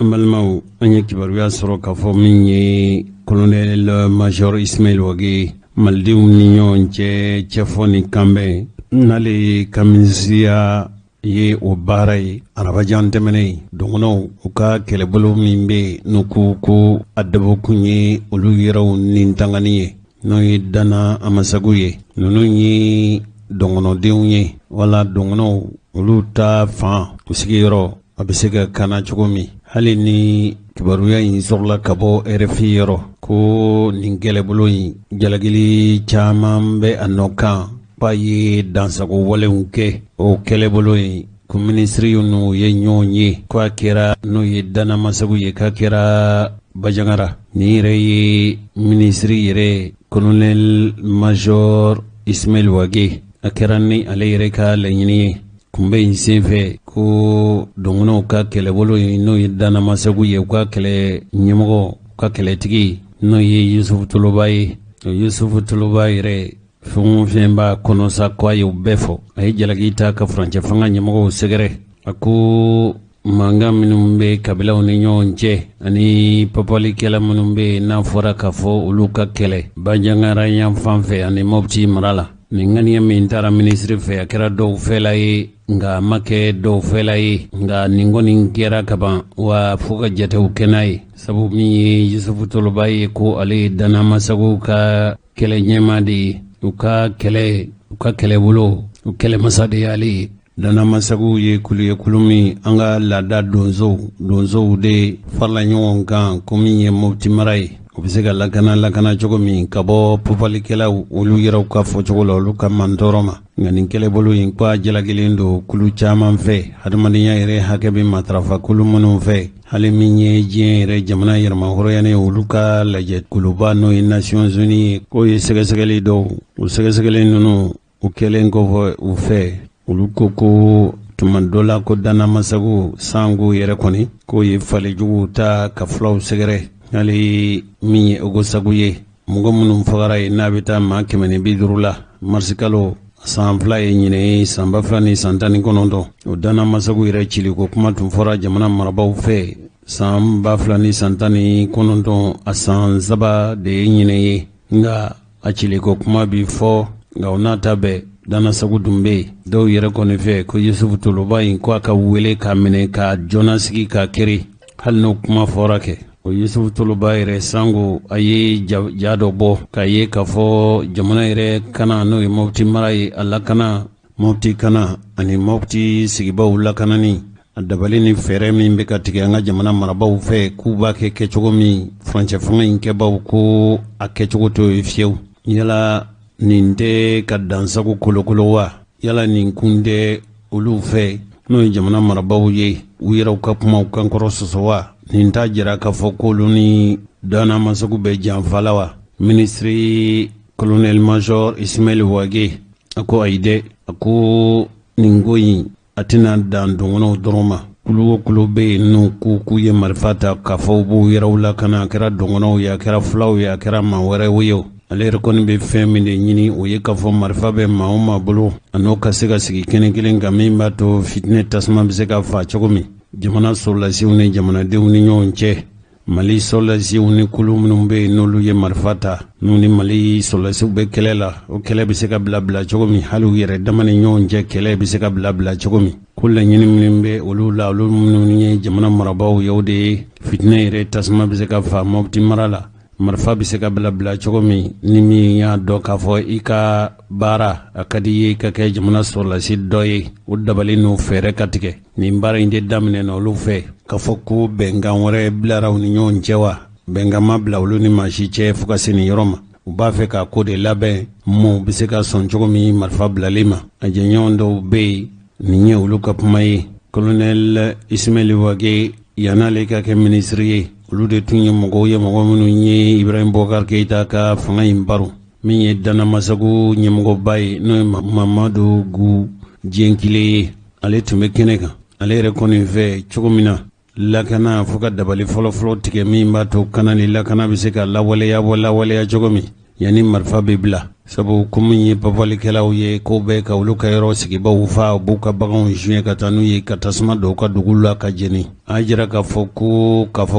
An balimaw, an ye kibaruya sɔrɔ k'a fɔ min ye colonel major Ismaël Wagué, malidenw ni ɲɔgɔn cɛ cɛfɔ ni kanbɛn, n'ale ye ka minisiriya ye, o baara ye arabajan tɛmɛnen. Dɔgɔnɔw, u ka kɛlɛbolo min bɛ yen, n'u ko ko a dabɔkun ye olu yɛrɛw ni tangani ye, n'o ye Dana Amasagu ye. Ninnu ye dɔgɔnɔdenw ye wala dɔgɔnɔw, olu ta fan u sigiyɔrɔ a bɛ se ka kana cogo min. Hali ni kibaruya in sɔrɔla ka bɔ RFI yɔrɔ ko nin kɛlɛbolo in, jalakili caman bɛ a nɔ kan k'a ye dansago walew kɛ. O kɛlɛbolo in ko minisiri n'u ye ɲɔgɔn ye, ko a kɛra n'o ye Dana Amasagu ye, k'a kɛra Bajangara. Nin yɛrɛ ye minisiri yɛrɛ, colonel major Ismaël Wagué, a kɛra ni ale yɛrɛ ka laɲini ye kunbɛn in senfɛ ko dɔgɔnɔw ka kɛlɛbolo in, n'o ye Dana Amasagu ye, u ka kɛlɛ ɲɛmɔgɔ, u ka kɛlɛtigi, n'o ye Yusufu Toloba ye. O Yusufu Toloba yɛrɛ, fɛn o fɛn b'a kɔnɔ sa, ko a ye o bɛɛ fɔ. A ye jalaki ta ka furancɛ fanga ɲɛmɔgɔw sɛgɛrɛ. A ko mankan minnu bɛ kabilaw ni ɲɔgɔn cɛ ani papalikɛla minnu bɛ yen, n'a fɔra k'a fɔ olu ka kɛlɛ Banjagara yan fan fɛ ani Mopti mara la, nin ŋaniya min taara minisiri fɛ, a kɛra dɔw fɛla ye, nka a ma kɛ dɔw fɛla ye. Nka nin kɔni kɛra kaban wa, fo ka jatew kɛ n'a ye, sabu min ye Yusufu Toloba ye, ko ale ye Dana Amasagu ka kɛlɛ ɲɛmaa de ye, u ka kɛlɛ, u ka kɛlɛbolo, u kɛlɛmasa de y'ale ye. Dana Amasagu ye kulu ye, kulu min an ka laada donsow de farala ɲɔgɔn kan, ko min ye Mopti mara ye, o bɛ se ka lakana cogo min ka bɔ papalikɛlaw, olu yɛrɛw ka fɔcogo la, olu ka mantɔɔrɔ ma. Nka nin kɛlɛbolo in, ko a jalakilen don kulu caman fɛ, hadamadenya yɛrɛ hakɛ bɛ matarafa kulu minnu fɛ, hali min ye diɲɛ yɛrɛ jamana yɛrɛmahɔrɔnya ni olu ka lajɛ kuluba, n'o ye Nations Unies ye, k'o ye sɛgɛsɛgɛli dɔw, o sɛgɛsɛgɛli ninnu, o kɛlen kɔfɛ u fɛ, olu ko ko tuma dɔ la ko Dana Amasagu sango yɛrɛ kɔni k'o ye falijuguw ta ka fulaw sɛgɛrɛ. Hali min ye Ogosagu ye, mɔgɔ minnu fagara yen, n'a bɛ taa maa 150 la, marisikalo san 2 ye ɲinɛ ye, san 2019, o Dana Amasagu yɛrɛ cili ko kuma tun fɔra jamana marabaw fɛ san 2019, a san 3 de ye ɲinɛ ye. Nka a cili ko kuma bi fɔ, nka o n'a ta bɛɛ, Dana Sagu dun bɛ yen. Dɔw yɛrɛ kɔni fɛ ko Yusufu Toloba in, ko a ka wele k'a minɛ ka joona sigi k'a kiri. Hali n'o kuma fɔra kɛ, o Yusufu Toloba yɛrɛ sango a ye ja dɔ bɔ k'a ye k'a fɔ jamana yɛrɛ kana, n'o ye Mopti mara ye, a lakana, Mopti kana ani Mopti sigibaw lakanani, a dabali ni fɛɛrɛ min bɛ ka tigɛ an ka jamana marabaw fɛ, k'u b'a kɛ kɛcogo min, furancɛ fanga in kɛbaw ko a kɛcogo t'o ye fiyewu. Yala nin tɛ ka dansago kolokolo wa? Yala nin kun tɛ olu fɛ, n'o ye jamana marabaw ye, u yɛrɛw ka kumaw kankɔrɔ sɔsɔ wa? Nin t'a jira k'a fɔ k'olu ni Dana Amasagu bɛ janfa la wa? Minisiri colonel major Ismaël Wagué, a ko ayi dɛ. A ko nin ko in, a tɛna dan dɔgɔnɔw dɔrɔn ma. Kulu o kulu bɛ yen n'u ko k'u ye marifa ta k'a fɔ u b'u yɛrɛw lakana, a kɛra dɔgɔnɔw ye, a kɛra fulaw ye, a kɛra maa wɛrɛw ye o, ale yɛrɛ kɔni bɛ fɛn min de ɲini, o ye k'a fɔ marifa bɛ maa o maa bolo, a n'o ka se ka sigi kɛnɛ kelen kan, min b'a to fitinɛ tasuma bɛ se ka faa cogo min jamana sɔrɔdasiw ni jamanadenw ni ɲɔgɔn cɛ. Mali sɔrɔdasiw ni kulu minnu bɛ yen, n'olu ye marifa ta, n'u ni Mali sɔrɔdasiw bɛ kɛlɛ la, o kɛlɛ bɛ se ka bila bila cogo min, hali u yɛrɛ dama ni ɲɔgɔn cɛ kɛlɛ bɛ se ka bila bila cogo min. Ko laɲini minnu bɛ olu la, olu minnu ye jamana marabaaw ye, o de ye fitinɛ yɛrɛ tasuma bɛ se ka faa Mopti mara la, marifa bɛ se ka bila bila cogo min, ni min y'a dɔn k'a fɔ i ka baara a ka di i ye ka kɛ jamana sɔrɔdasi dɔ ye, o dabali n'o fɛɛrɛ ka tigɛ. Nin baara in tɛ daminɛ na olu fɛ k'a fɔ ko bɛnkan wɛrɛ bilara u ni ɲɔgɔn cɛ wa. Bɛnkan ma bila olu ni maa si cɛ fo ka se nin yɔrɔ ma. U b'a fɛ ka ko de labɛn, maaw bɛ se ka sɔn cogo min marifa bilali ma. A jɛɲɔgɔn dɔw bɛ yen, nin ye olu ka kuma ye. Colonel Ismaël Wagué, yann'ale ka kɛ minisiri ye, olu de tun ye mɔgɔw ye, mɔgɔ minnu ye Ibrahim Boubacar Keïta ka fanga in baro. Min ye Dana Amasagu ɲɛmɔgɔba ye, n'o ye Mamadu Gu Jɛnkile ye, ale tun bɛ kɛnɛ kan. Ale yɛrɛ kɔni fɛ cogo min na, lakana, fo ka dabali fɔlɔfɔlɔ tigɛ min b'a to kana ni lakana bɛ se ka lawaleya bɔ lawaleya cogo min. Yanni marifa bɛ bila, sabu ko min ye papalikɛlaw ye ko bɛ ka olu ka yɔrɔ sigibaw fa, u b'u ka baganw suɲɛ ka taa n'u ye, ka tasuma don u ka dugu la ka jeni. A jira k'a fɔ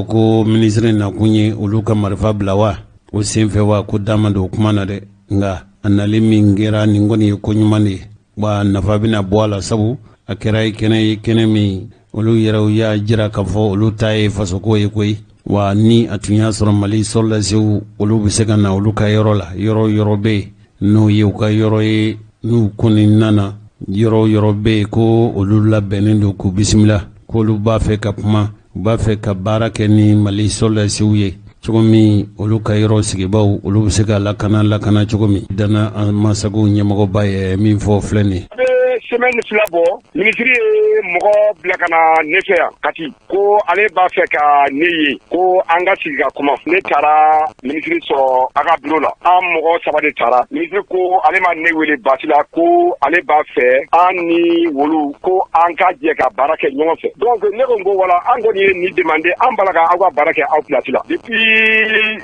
ko minisiri nakun ye olu ka marifa bila wa, o senfɛ wa, ko da ma don o kuma na dɛ. Nka a nali min kɛra nin kɔni ye ko ɲuman de ye wa, nafa bɛna bɔ a la, sabu a kɛra ye kɛnɛ ye, kɛnɛ min olu yɛrɛw y'a jira k'a fɔ olu ta ye fasoko ye koyi. Wa ni a tun y'a sɔrɔ Mali sɔrɔdasiw olu bɛ se ka na olu ka yɔrɔ la, yɔrɔ yɔrɔ bɛ yen n'o ye u ka yɔrɔ ye, n'u kɔni nana yɔrɔ yɔrɔ bɛ yen ko olu labɛnnen don k'u bisimila, k'olu b'a fɛ ka kuma, u b'a fɛ ka baara kɛ ni Mali sɔrɔdasiw ye cogo min, olu ka yɔrɔ sigibaw olu bɛ se ka lakana lakana cogo min. Dana Ambassagou ɲɛmɔgɔba ye min fɔ filɛ nin ye. A bɛ semaine 2 bɔ, minisiri ye mɔgɔ bila ka na ne fɛ yan Kati, ko ale b'a fɛ ka ne ye, ko an ka sigi ka kuma. Ne taara minisiri sɔrɔ a ka bureau la. An mɔgɔ saba de taara. Minisiri ko ale ma ne wele baasi la, ko ale b'a fɛ an ni wolu ko an ka jɛ ka baara kɛ ɲɔgɔn fɛ. Donc ne ko n ko wala, an kɔni ye nin demande, an b'a la ka aw ka baara kɛ aw place la depuis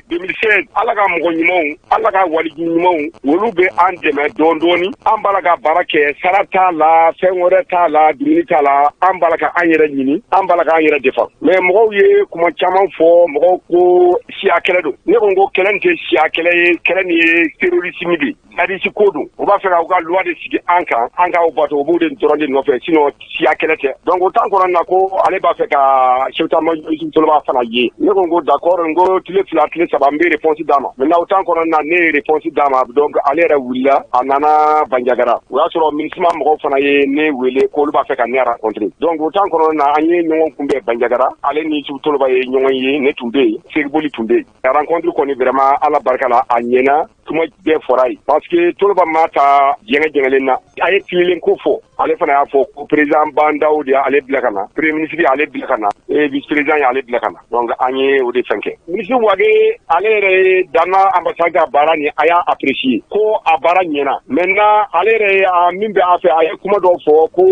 2016. Ala ka mɔgɔ ɲumanw, Ala ka waliju ɲumanw, olu bɛ an dɛmɛ dɔɔni dɔɔni. An b'a la ka baara kɛ, sara t'a la, fɛn wɛrɛ t'a la, dumuni t'a la. An b'a la ka an yɛrɛ ɲini, an b'a la k'an yɛrɛ défend. Mais mɔgɔw ye kuma caman fɔ, mɔgɔw ko siya kɛlɛ don. Ne ko n ko kɛlɛ nin tɛ siya kɛlɛ ye, kɛlɛ nin ye terrorisme de ye, djihadiste ko don. U b'a fɛ k'aw ka loi de sigi an kan, an k'aw bato, u b'o de dɔrɔn de nɔfɛ, sinon siya kɛlɛ tɛ. Donc o temps kɔnɔna na, ko ale b'a fɛ ka chef d'état-major Toloba fana ye. Ne ko n ko d'accord, n ko tile 2, tile 3, n bɛ réponse d'a ma. Maintenant o temps kɔnɔna na, ne ye réponse d'a ma. Donc ale yɛrɛ wulila, a nana Bandiagara. O y'a sɔrɔ MINUSMA mɔgɔw fana ye ne wele k'olu b'a fɛ ka ne rencontrer. Donc o temps kɔnɔna na, an ye ɲɔgɔn kunbɛn Bandiagara, ale ni Toloba ye ɲɔgɔn ye. Ne tun bɛ yen, Seriboli tun bɛ yen. Rencontre kɔni, vraiment, Ala barika la, a ɲɛna. Kuma bɛɛ fɔra yen, parce que Toloba ma ta jɛngɛ jɛngɛlen na, a ye tilelen ko fɔ. Ale fana y'a fɔ ko président Bandaw de y'ale bila ka na, premier ministre y'ale bila ka na et vice président y'ale bila ka na. Donc an ye o de fɛn kɛ. Ministre Wage, ale yɛrɛ ye Dana ambassade ka baara nin, a y'a apprécier ko a baara ɲɛna. Maintenant ale yɛrɛ ye a min bɛ a fɛ, a ye kuma dɔw fɔ ko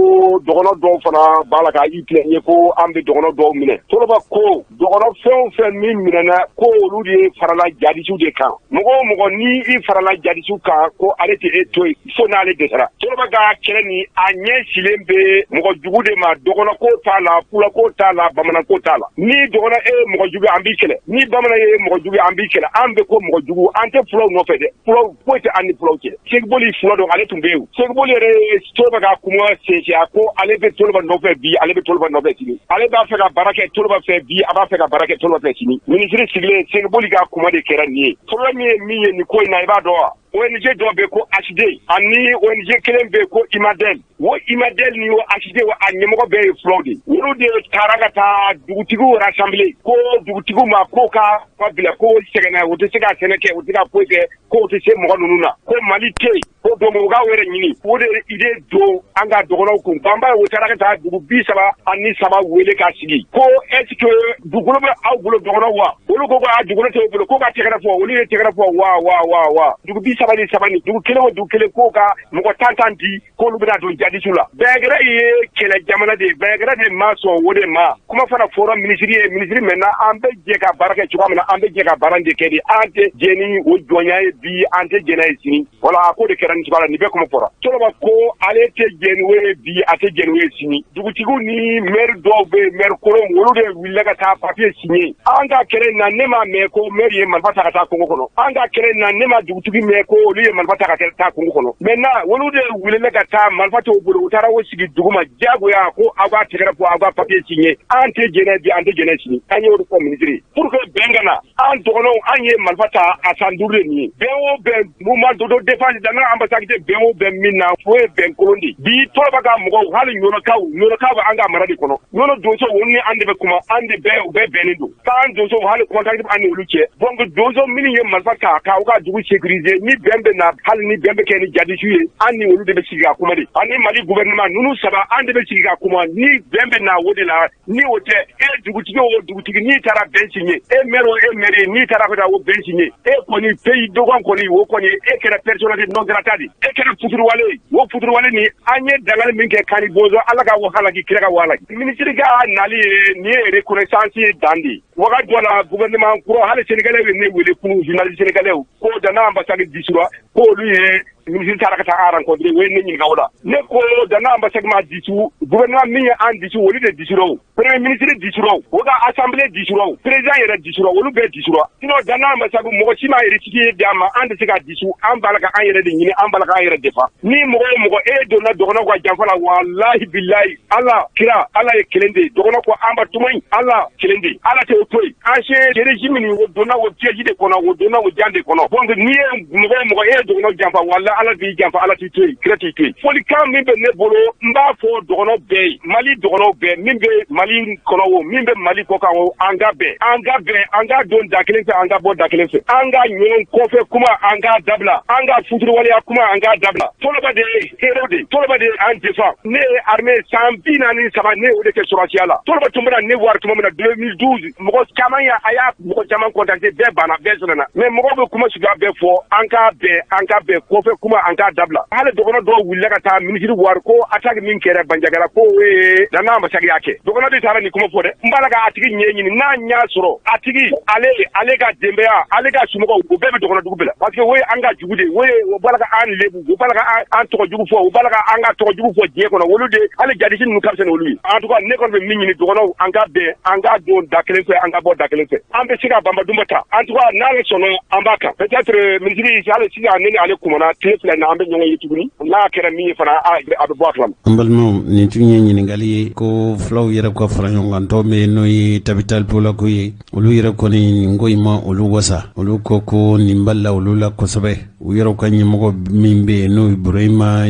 dɔgɔnɔ dɔw fana b'a la ka i plaigner ko an bɛ dɔgɔnɔ dɔw minɛ. Toloba ko dɔgɔnɔ fɛn o fɛn min minɛna, ko olu de farala djihadistew de kan. Mɔgɔ o mɔgɔ ni i farala djihadistew kan, ko ale tɛ e to yen fo n'ale dɛsɛra. Toloba ka kɛlɛ nin, a ɲɛ silen bɛ mɔgɔ jugu de ma. Dɔgɔnɔ ko t'a la, fula ko t'a la, bamanan ko t'a la. Ni dɔgɔnɔ e ye mɔgɔ jugu, an b'i kɛlɛ. Ni bamanan ye mɔgɔ jugu, an b'i kɛlɛ. An bɛ ko mɔgɔ jugu, an tɛ fulaw nɔfɛ dɛ. Fulaw foyi tɛ an ni fulaw cɛ. Segiboli fula don, ale tun bɛ yen. Segiboli yɛrɛ ye Toloba ka kuma sinsin, a ko ale bɛ Toloba nɔfɛ bi, ale bɛ Toloba nɔfɛ sini, ale b'a fɛ ka baara kɛ Toloba fɛ bi, a b'a fɛ ka baara kɛ Toloba fɛ sini. Minisiri sigilen, Segiboli ka kuma de kɛra nin ye. Problème ye min ye nin ko in na, i b'a dɔn wa? ONG dɔ bɛ ko HD, ani ONG kelen bɛ ko Imadel. O Imadel ni o HD, a ɲɛmɔgɔ bɛɛ ye fulaw de. Olu de taara ka taa dugutigiw rassembler, ko dugutigiw ma ko ka bila, ko sɛgɛnna, u tɛ se ka sɛnɛ kɛ, u tɛ ka foyi kɛ, ko u tɛ se mɔgɔ ninnu na, ko Mali tɛ yen, ko donc u k'aw yɛrɛ ɲini. O de idée don an ka dɔgɔnɔw kun. Banba ye, o taara ka taa dugu 33 wele ka sigi ko est ce que dugukolo bɛ aw bolo, dɔgɔnɔw wa? Olu ko ko a dugukolo t'u bolo, ko ka tɛgɛrɛ fɔ. Olu ye tɛgɛrɛ fɔ wa wa wa wa. Dugu 33 ni dugu kelen o dugu kelen, k'o ka mɔgɔ 10 10 di, k'olu bɛna don djihadistew la. Bandiagara ye kɛlɛ jamana de ye. Bandiagara de ma sɔn o de ma. Kuma fana fɔra minisiri ye. Minisiri, maintenant an bɛ jɛ ka baara kɛ cogoya min na, an bɛ jɛ ka baara de kɛ de. An tɛ jɛ ni o jɔnya ye bi, an tɛ jɛ n'a ye sini. Wala a ko de kɛra nin cogoya la. Nin bɛɛ kuma fɔra. Toloba ko ale tɛ jɛ ni o ye bi, a tɛ jɛ ni o ye sini. Dugutigiw ni maire dɔw bɛ yen, maire kolonw, olu de wulila ka taa papier signer. An ka kɛlɛ in na, ne m'a mɛn ko maire ye marifa ta ka taa kungo kɔnɔ. An ka kɛlɛ in na, ne ma dugutigi mɛn ko olu ye marifa ta ka taa kungo kɔnɔ. Maintenant olu de wulila ka taa, marifa t'u bolo, u taara o sigi dugu ma diyagoya ko aw ka tɛgɛrɛ fɔ, aw ka papier signer. An tɛ jɛnɛ bi, an tɛ jɛnɛ sini. An y'o de fɔ ministre pour que bɛn ka na. An dɔgɔnɔw, an ye marifa ta a san 5 de nin ye. Bɛn o bɛn, mouvement d'autodéfense, Dana ambassade tɛ bɛn o bɛn min na, fo ye bɛn kolon de bi. Toloba ka mɔgɔw, hali ɲɔnɔkaw, ɲɔnɔkaw bɛ an ka mara de kɔnɔ. Ɲɔnɔ donso, olu ni an de bɛ kuma, an de bɛɛ, u bɛɛ bɛnnen don k'an donso, hali contact an ni olu cɛ. Donc donso minnu ye marifa ta k'aw ka dugu sécuriser ni Ni bɛn bɛ na, hali ni bɛn bɛ kɛ ni jadisiw ye, an ni olu de bɛ sigi ka kuma de, ani Mali gouvernement ninnu saba, an de bɛ sigi ka kuma ni bɛn bɛ na o de la. Ni o tɛ, e dugutigi o dugutigi, n'i taara bɛn signé, e maire o e maire, n'i taara ka taa o bɛn signé, e kɔni pays dogon kɔni, o kɔni e kɛra personnalité non grata de, e kɛra fitiriwale ye. O fitiriwale ni an ye dangali min kɛ Kani Bɔnzɔn, Ala ka halaki, kira ka halaki. Minisiri ka nali ye nin ye reconnaissance ye dan de ye. Wagati dɔ la, gouvernement kura, hali Sénégalais ye ne wele kunu, journaliste sénégalais, ko Dana Ambassagou dissout, ko olu ye minisiri taara ka taa rencontrer. O ye ne ɲininka o la. Ne ko Dana Ambassagou ma dissous, gouvernement min ye an dissous, olu de dissout o. Premier ministre dissout o, o ka assemblée dissout o, président yɛrɛ dissout, olu bɛɛ dissout. Sinon Dana Ambassagou, mɔgɔ si ma récépissé di an ma, an tɛ se ka dissous. An b'a la ka an yɛrɛ de ɲini, an b'a la k'an yɛrɛ défend. Ni mɔgɔ o mɔgɔ e donna dɔgɔnɔw ka janfa la, walahi bilahi, Ala kira, Ala ye kelen de ye. Dɔgɔnɔ ko an ba tuma Ala kelen de ye, Ala tɛ o to yen. Ancien régime nin, o donna o piège de kɔnɔ, o donna o jan de kɔnɔ. Donc n'i ye mɔgɔ o mɔgɔ e ye dɔgɔnɔ janfa, walahi Ala b'i janfa, Ala t'i to yen, kira t'i to yen. Folikan min bɛ ne bolo, n b'a fɔ dɔgɔnɔ bɛɛ ye, Mali dɔgɔnɔw bɛɛ, min bɛ Mali kɔnɔ o, min bɛ Mali kɔ kan o, an ka bɛn, an ka bɛn, an ka don da kelen fɛ, an ka bɔ da kelen fɛ, an ka ɲɔgɔn kɔfɛ kuma, an k'a dabila, an ka futuriwaleya kuma, an k'a dabila. Toloba de ye héros de, Toloba de ye an défend. Ne ye armée san 43, ne ye o de kɛ sɔrɔsiya la. Toloba tun bɛna ne voir tuma min na 2012, mɔgɔ caman ya, a y'a mɔgɔ caman contacté, bɛɛ banna, bɛɛ sɛnɛna. Mais mɔgɔw bɛ kuma suguya bɛɛ fɔ. An k'a bɛn, an ka bɛn, kɔfɛ kuma, an k'a dabila. Hali dɔgɔnɔ dɔw wulila ka taa minisiri voir ko attaque min kɛra Banjagara, ko ye Dana Ambassagou y'a kɛ. Dɔgɔnɔ de taara nin kuma fɔ dɛ. N b'a la k'a tigi ɲɛ ɲini, n'a ɲa sɔrɔ a tigi, ale ka denbaya, ale ka somɔgɔw, o bɛɛ bɛ dɔgɔnɔ dugu bɛɛ la, parce que o ye an ka jugu de ye. O ye o b'a la ka an lebu, o b'a la ka an tɔgɔ jugu fɔ, o b'a la ka an ka tɔgɔ jugu fɔ diɲɛ kɔnɔ. Olu de, hali jadisi ninnu ka fisa ni olu ye. En tout cas, ne kɔni bɛ min ɲini dɔgɔnɔw, an ka bɛn, an ka don da kelen fɛ, an ka bɔ da kelen fɛ, an bɛ se ka banba dunba ta. En tout cas, n'ale sɔnna, an b'a kan. Peut-être minisiri, hali sisan ne ni ale kumana tile 2 na, an bɛ ɲɔgɔn ye tuguni. N'a kɛra min ye fana, a bɛ bɔ a kalama. An balimaw, nin tun ye ɲininkali ye ko fulaw yɛrɛ ka fara ɲɔgɔn kan tɔn min n'o ye Tabital Pulaaku ye, olu yɛrɛ kɔni nin ko in ma olu wasa. Olu ko ko nin balila olu la kosɛbɛ. U yɛrɛ ka ɲɛmɔgɔ min bɛ yen, n'o ye Burahima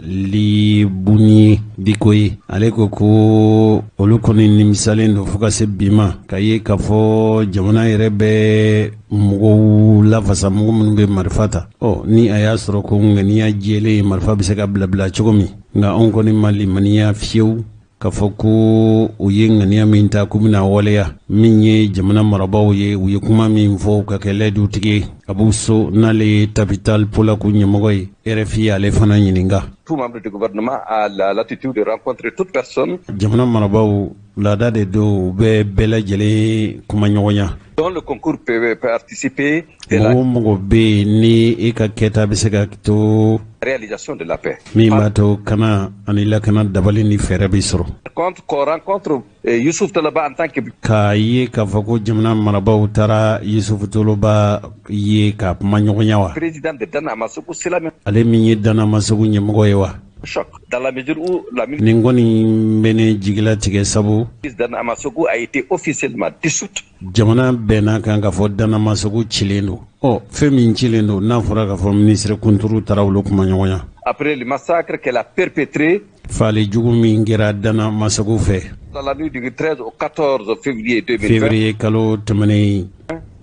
Ɲalibuni Diko ye, ale ko ko olu kɔni nimisalen don fo ka se bi ma, ka ye k'a fɔ jamana yɛrɛ bɛ mɔgɔw lafasa, mɔgɔ minnu bɛ marifa ta. Ɔ ni a y'a sɔrɔ ko ŋaniya jɛlen ye, marifa bɛ se ka bilabila cogo min, nka anw kɔni ma limaniya fiyewu k'a fɔ ko u ye ŋaniya min ta k'u bɛna waleya. Min ye jamana marabaaw ye, u ye kuma min fɔ, ka kɛ layidutigi ye. Abu So, n'ale ye Tabital Pulaaku ɲɛmɔgɔ ye, RFI ale fana ɲininka. Tout membre du gouvernement a la latitude de rencontrer toute personne. Jamana marabaaw, laada de don, u bɛ bɛɛ lajɛlen kuma ɲɔgɔnya. Dont le concours peut participer de la mɔgɔ o mɔgɔ bɛ yen ni e ka kɛta bɛ se ka to réalisation de la paix. min b'a to kana ani lakana dabali ni fɛɛrɛ bɛ sɔrɔ. Par contre, qu'on rencontre Youssouf Toloba en tant que k'a ye k'a fɔ ko jamana marabaaw taara Yusufu Toloba ye ka kuma ɲɔgɔnya wa? président de Dana Amassagou, cela me Ale min ye Dana Amassagou ɲɛmɔgɔ ye wa? choque, dans la mesure où la Nin kɔni bɛ ne jigilatigɛ, sabu milice Dana Amassagou a été officiellement dissoute. jamana bɛnna kan k'a fɔ Dana Amassagou cilen don. Ɔ fɛn min cilen don, n'a fɔra k'a fɔ minisiri kunturu taara olu kuma ɲɔgɔnya après le massacre qu'elle a perpétré faali jugu min kɛra Dana Amassagou fɛ dans la nuit du 13 au 14 février 2020 février kalo tɛmɛnen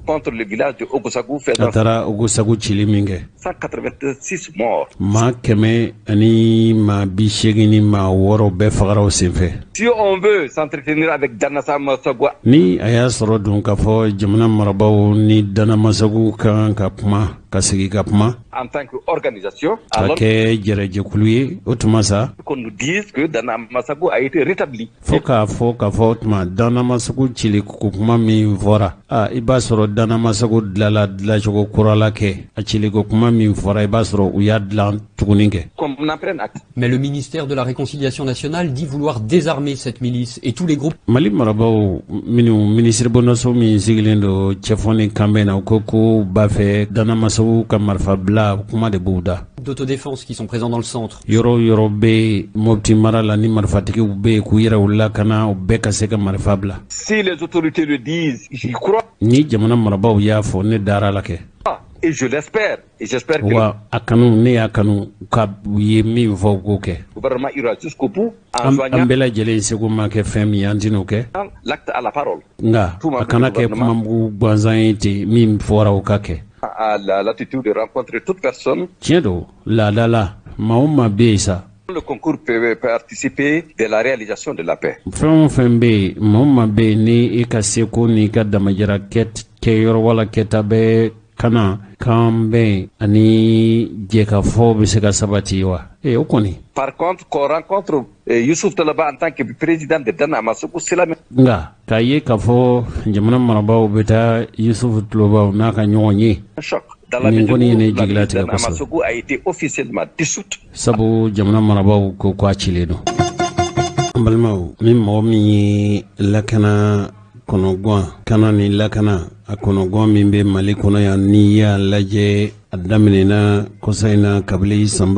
contre le village de Ogossagou, a faisant taara Ogosagu cili min kɛ, 186 morts. Maa 186 bɛɛ fagara o senfɛ. Si on veut s'entretenir avec Dana Amassagou, Ni a y'a sɔrɔ dun k'a fɔ jamana marabaaw ni Dana Amassagou kan ka kuma, ka sigi ka kuma en tant qu'organisation, ka alors kɛ jɛrɛjɛkulu ye, o tuma sa qu'on nous dise que Dana Amassagou a été rétabli. Fo k'a fɔ k'a fɔ o tuma Dana Amassagou cili ko kuma min fɔra, a i b'a sɔrɔ Dana Amassagou dilala dilancogo kura la kɛ. A ciliko kuma min fɔra, i b'a sɔrɔ u y'a dilan tuguni kɛ. Qu'on en prenne acte. Mais le ministère de la Réconciliation nationale dit vouloir désarmer cette milice et tous les groupes Mali marabaaw minnu, minisiri bondaso min sigilen don cɛfɔ ni kanbɛn na, u ko ko b'a fɛ Dana Amassagou ka marifa bila, kuma de b'u da. d'autodéfense qui sont présents dans le centre. Yɔrɔ o yɔrɔ bɛ Mopti mara la, ni marifatigiw bɛ yen k'u yɛrɛw lakana, u bɛɛ ka se ka marifa bila. Si les autorités le disent, j'y crois Ni jamana marabaaw y'a fɔ, ne dara la kɛ. et je l'espère. Et j'espère que Wa a kanu, ne y'a kanu ka u ye min fɔ, u k'o kɛ. le gouvernement ira jusqu'au bout en An joignant bɛɛ lajɛlen seko ma kɛ fɛn min ye, an tɛn'o kɛ. l'acte à la parole. Nka a kana kɛ kumamugu gansan ye ten, min fɔra o ka kɛ. A la latitude de rencontrer toute personne. Tiɲɛ don, laada la, maa o maa bɛ yen sa, Le concours peut participer de la réalisation de la paix. Fɛn o fɛn bɛ yen, maa o maa bɛ yen, ni i ka seko n'i ka damajira kɛyɔrɔ wala kɛta bɛ kana kanbɛn ani jɛkafɔ bɛ se ka sabati wa, ee, o kɔni. Par contre, qu'on rencontre Youssouf Toloba en tant que président de Dan Amassogou, cela Nka k'a ye k'a fɔ jamana marabaaw bɛ taa Yusufu Tuloba n'a ka ɲɔgɔn ye, choc. Nin kɔni ye ne jigilatigɛ kosɛbɛ, a été officiellement dissoute. Sabu jamana marabaaw ko k'a cilen don. An balimaw, ni mɔgɔ min ye lakana kɔnɔgan kana ni lakana a kɔnɔgan min bɛ Mali kɔnɔ yan, n'i y'a lajɛ, a daminɛna kɔsa in na, kabini san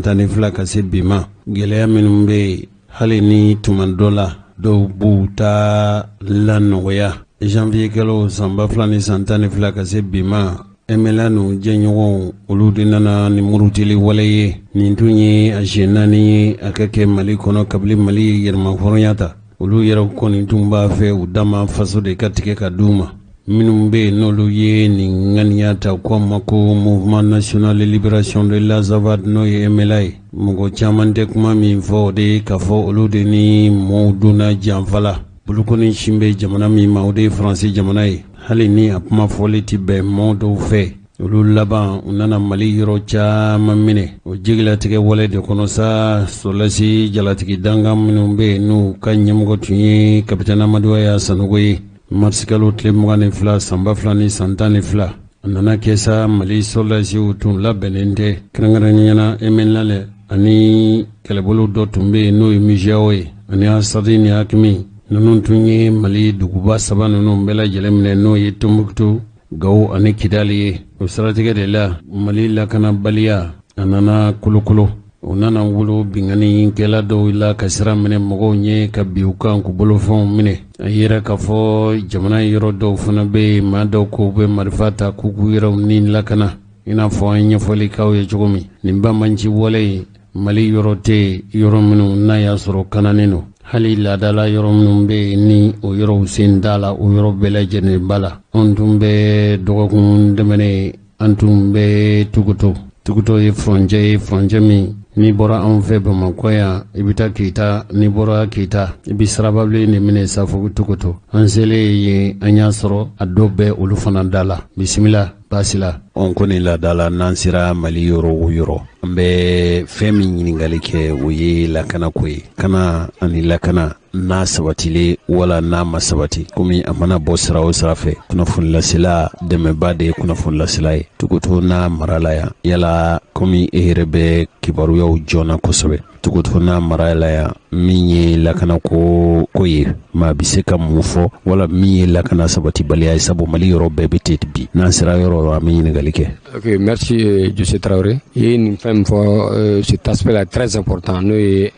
2012 ka se bi ma, gɛlɛya minnu bɛ yen, hali ni tuma dɔ la dɔw b'u ta lanɔgɔya, janvier kalo san 2012 ka se bi ma, MNLA n'u jɛɲɔgɔnw, olu de nana ni murutili wale ye. Nin tun ye a siɲɛ naani ye a ka kɛ Mali kɔnɔ kabini Mali ye yɛrɛmahɔrɔnya ta. Olu yɛrɛ kɔni tun b'a fɛ u dama faso de ka tigɛ ka d'u ma. Minnu bɛ yen, n'olu ye nin ŋaniya ta, ko ma ko Mouvement national de libération de l'Azawad, n'o ye MNLA ye, mɔgɔ caman tɛ kuma min fɔ, o de ye k'a fɔ olu de ni mɔɔw donna janfa la. Bolokɔni sin bɛ jamana min ma, o de ye Faransi jamana ye. Hali ni a kuma fɔli tɛ bɛn mɔɔ dɔw fɛ, olu laban u nana Mali yɔrɔ caman minɛ. O jigilatigɛ wale de kɔnɔ sa, sɔrɔdasi jalatigi dankan minnu bɛ yen, n'u ka ɲɛmɔgɔ tun ye kapitɛni Amadu Aya Sanogo ye, marisikalo tile 22 san 2012, a nana kɛ sa, Mali sɔrɔdasiw tun labɛnnen tɛ, kɛrɛnkɛrɛnnenya la MNLA ani kɛlɛbolo dɔ tun bɛ yen, n'o ye MUJAO ye, ani Asadi ni AQMI. Ninnu tun ye Mali duguba saba ninnu bɛɛ lajɛlen minɛ, n'o ye Tombouctou, Gawo ani Kidali ye. O siratigɛ de la, Mali lakanabaliya a nana kolokolo. O nana wolo binkannikɛla dɔw la ka sira minɛ mɔgɔw ɲɛ, ka bin u kan, k'u bolofɛnw minɛ. A yira k'a fɔ jamana yɔrɔ dɔw fana bɛ yen, maa dɔw ko bɛ marifa ta k'u k'u yɛrɛw ni lakana. I n'a fɔ an ye ɲɛfɔli k'aw ye cogo min, nin banbanci wale in, Mali yɔrɔ tɛ yen yɔrɔ minnu n'a y'a sɔrɔ kananen don. Hali laadala yɔrɔ minnu bɛ yen, ni o yɔrɔw sen t'a la, o yɔrɔ bɛɛ lajɛlen ba la. Anw tun bɛ dɔgɔkun tɛmɛnen, an tun bɛ Tukuto. Tukuto ye furancɛ ye, furancɛ min n'i bɔra anw fɛ Bamakɔ yan, i bɛ taa Kita, n'i bɔra Kita, i bɛ sirababilen de minɛ sa fo Tukuto. An selen yen, an y'a sɔrɔ a dɔw bɛ olu fana da la. Bisimila, baasi la. Ɔn ko ni laada la, n'an sera Mali yɔrɔ o yɔrɔ, an bɛ fɛn min ɲininkali kɛ, o ye lakanako ye. Kana ani lakana n'a sabatilen wala n'a ma sabati, komi a mana bɔ sira o sira fɛ, kunnafonilasela dɛmɛba de ye kunnafonilasela ye. Tukuto n'a mara la yan, yala komi e yɛrɛ bɛ kibaruyaw joona kosɛbɛ, Tukuto n'a mara la yan, min ye lakanako ko ye, maa bɛ se ka mun fɔ, wala min ye lakana sabatibaliya ye? Sabu Mali yɔrɔ bɛɛ bɛ ten bi, n'an sera yɔrɔ o yɔrɔ, an bɛ ɲininkali kɛ. Ok, merci Jose Traoré. I ye nin fɛn min fɔ, cet aspect là est très important, n'o ye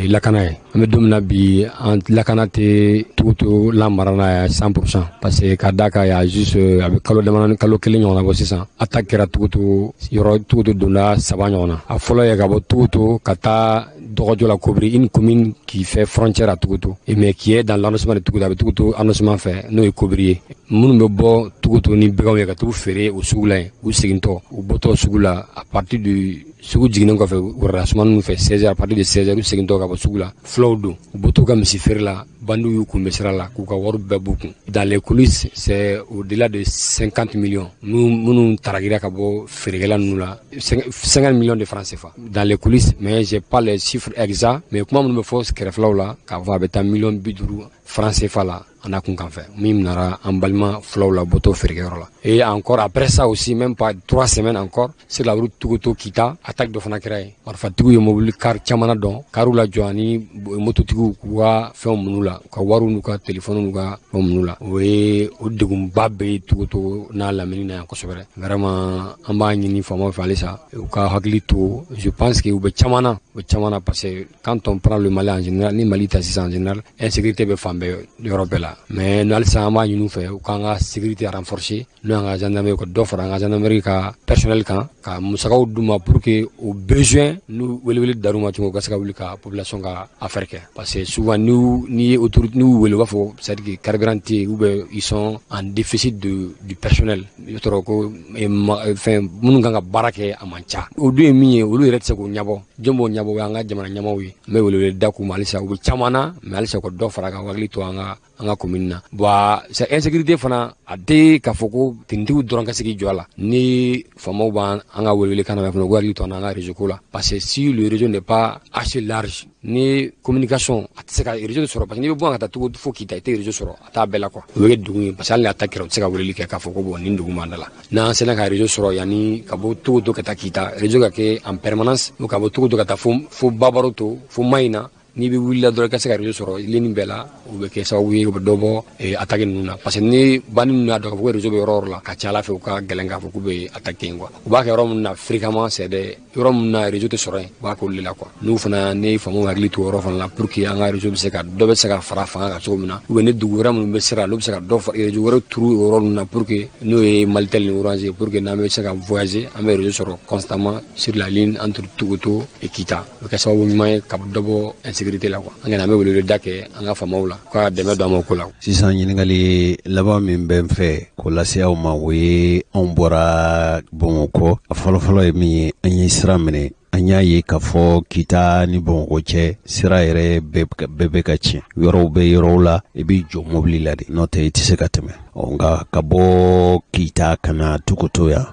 lakana ye. An bɛ don min na bi, an lakana tɛ Tukuto la mara la yan 100%, parce que ka d'a kan, y'a juste a bɛ kalo damadɔni, kalo kelen ɲɔgɔnna bɔ sisan, attaque kɛra Tukuto yɔrɔ, Tukuto donda saba ɲɔgɔn na. A fɔlɔ ye ka bɔ Tukuto ka taa Dɔgɔjɔ la, Kobiri, une commune qui fait frontière à Tukuto mais qui est dans l'arrondissement de Tukuto, a bɛ Tukuto arrondissement fɛ, n'o ye Kobiri ye. Minnu bɛ bɔ Tukuto ni baganw ye ka t'u feere o sugu la yen, u segintɔ, u bɔtɔ sugu la, à partir du sugu jiginnen kɔfɛ wurada sumani fɛ, 16 heures, à partir de 16 heures, u segintɔ ka bɔ sugu la, fulaw don, u bɔtɔ ka misi feere la, bandiw y'u kunbɛ sira la k'u ka wari bɛɛ b'u kun. Dans les coulisses, c'est au-delà de 50 millions minnu taragira ka bɔ feerekɛla ninnu la, 50 millions de francs CFA dans les coulisses, mais j'ai pas les chiffres exacts. Mais kuma minnu bɛ fɔ kɛrɛfɛlaw la, k'a fɔ a bɛ taa miliyɔn 50 francs CFA la a n'a kun kan fɛ, min nara an balima fulaw la bɔtɔ feerekɛyɔrɔ la. Et encore après ça aussi, même pas 3 semaines encore, sur la route Tukuto Kita, attaque dɔ fana kɛra yen. Marifatigiw ye mobili car caman dɔn kariw la jɔ ani mototigiw k'u ka fɛnw minnu la, u ka wariw n'u ka telefɔniw n'u ka fɛnw minnu la. O ye o degunba bɛ Tukuto n'a lamini na yan kosɛbɛ. Vraiment, an b'a ɲini faamaw fɛ halisa u ka hakili to. Je pense que u bɛ caman na, u bɛ caman na, parce que quand on prend le Mali en général, ni Mali ta sisan en général, insécurité bɛ fan. fan bɛɛ, yɔrɔ bɛɛ la. Mais halisa an b'a ɲini u fɛ, u k'an ka sécurité renforcer, n'o y'an ka gendarmerie, ka dɔ fara an ka gendarmerie ka personnel kan, ka musakaw d'u ma pour que au besoin, n'u welewele dar'u ma cogo, u ka se ka wuli ka population ka affaire kɛ. Parce que souvent, n'i ye autorité, n'u wele, u b'a fɔ c'est à dire que carburant tɛ yen ou bien ils sont en déficit du personnel. I bɛ sɔrɔ ko fɛn minnu kan ka baara kɛ, a man ca. O dun ye min ye, olu yɛrɛ tɛ se k'o ɲɛbɔ. Jɔn b'o ɲɛbɔ? O y'an ka jamana ɲɛmaaw ye. N bɛ welewele da k'u ma halisa, u bɛ caman na, mais halisa u ka dɔ fara ka hakili to an ka commune na. Bon, c'est insécurité fana, a tɛ k'a fɔ ko tenitigiw dɔrɔn ka se k'i jɔ a la. Ni faamaw b'an an ka welewele kan na fana, u k'u hakili to an ka réseau ko la, parce que si le réseau n'est pas assez large, ni communication a tɛ se ka réseau sɔrɔ, parce que n'i bɛ bɔ ka taa Togo fo Kita, i tɛ réseau sɔrɔ, a t'a bɛɛ la quoi. O bɛ kɛ degun ye, parce que hali ni attaque kɛra, u tɛ se ka weleli kɛ k'a fɔ ko bon, nin dugu b'an da la. N'an sera ka réseau sɔrɔ, yanni ka bɔ Togo ka taa Kita, réseau ka kɛ en permanence, ka bɔ Togo ka taa fo Babaroto, fo Mayina, n'i bɛ wulila dɔrɔn i ka se ka réseau sɔrɔ ligne bɛɛ la, o bɛ kɛ sababu ye, o bɛ dɔ bɔ attaque ninnu na. Parce que ni bandit ninnu y'a dɔn k'a fɔ ko réseau bɛ yɔrɔ o yɔrɔ la, ka ca ala fɛ, u ka gɛlɛn k'a fɔ k'u bɛ attaque yen quoi. U b'a kɛ yɔrɔ minnu na fréquemment, c'est des yɔrɔ minnu na réseau tɛ sɔrɔ yen, u b'a k'olu de la quoi. N'u fana ni faamaw hakili to yɔrɔ fana la, pour que an ka réseau bɛ se ka dɔ bɛ se ka fara fanga kan cogo min na, ou bien ni dugu wɛrɛ minnu bɛ sira, n'u bɛ se ka dɔ fara réseau wɛrɛ turu o yɔrɔ ninnu na, pour que n'o ye Malitel ni Orange, pour que n'an bɛ se ka voyager, an bɛ réseau sɔrɔ constamment sur la ligne entre Togoto et Kita, o bɛ kɛ sababu ɲuman ye ka dɔ bɔ insécurité la quoi. An kɔni, an bɛ welewele da kɛ an ka faamaw la, k'a dɛmɛ don an ma o ko la. Sisan, ɲininkali laban min bɛ n fɛ k'o lase aw ma, o ye anw bɔra Bamakɔ, a fɔlɔfɔlɔ ye min ye, an ye sira minɛ, an y'a ye k'a fɔ Kita ni Bamakɔ cɛ, sira yɛrɛ bɛɛ bɛ ka tiɲɛ. Yɔrɔw bɛ yɔrɔw la, i b'i jɔ mobili la de, n'o tɛ i tɛ se ka tɛmɛ. Ɔ nka ka bɔ Kita ka na Togoto yan,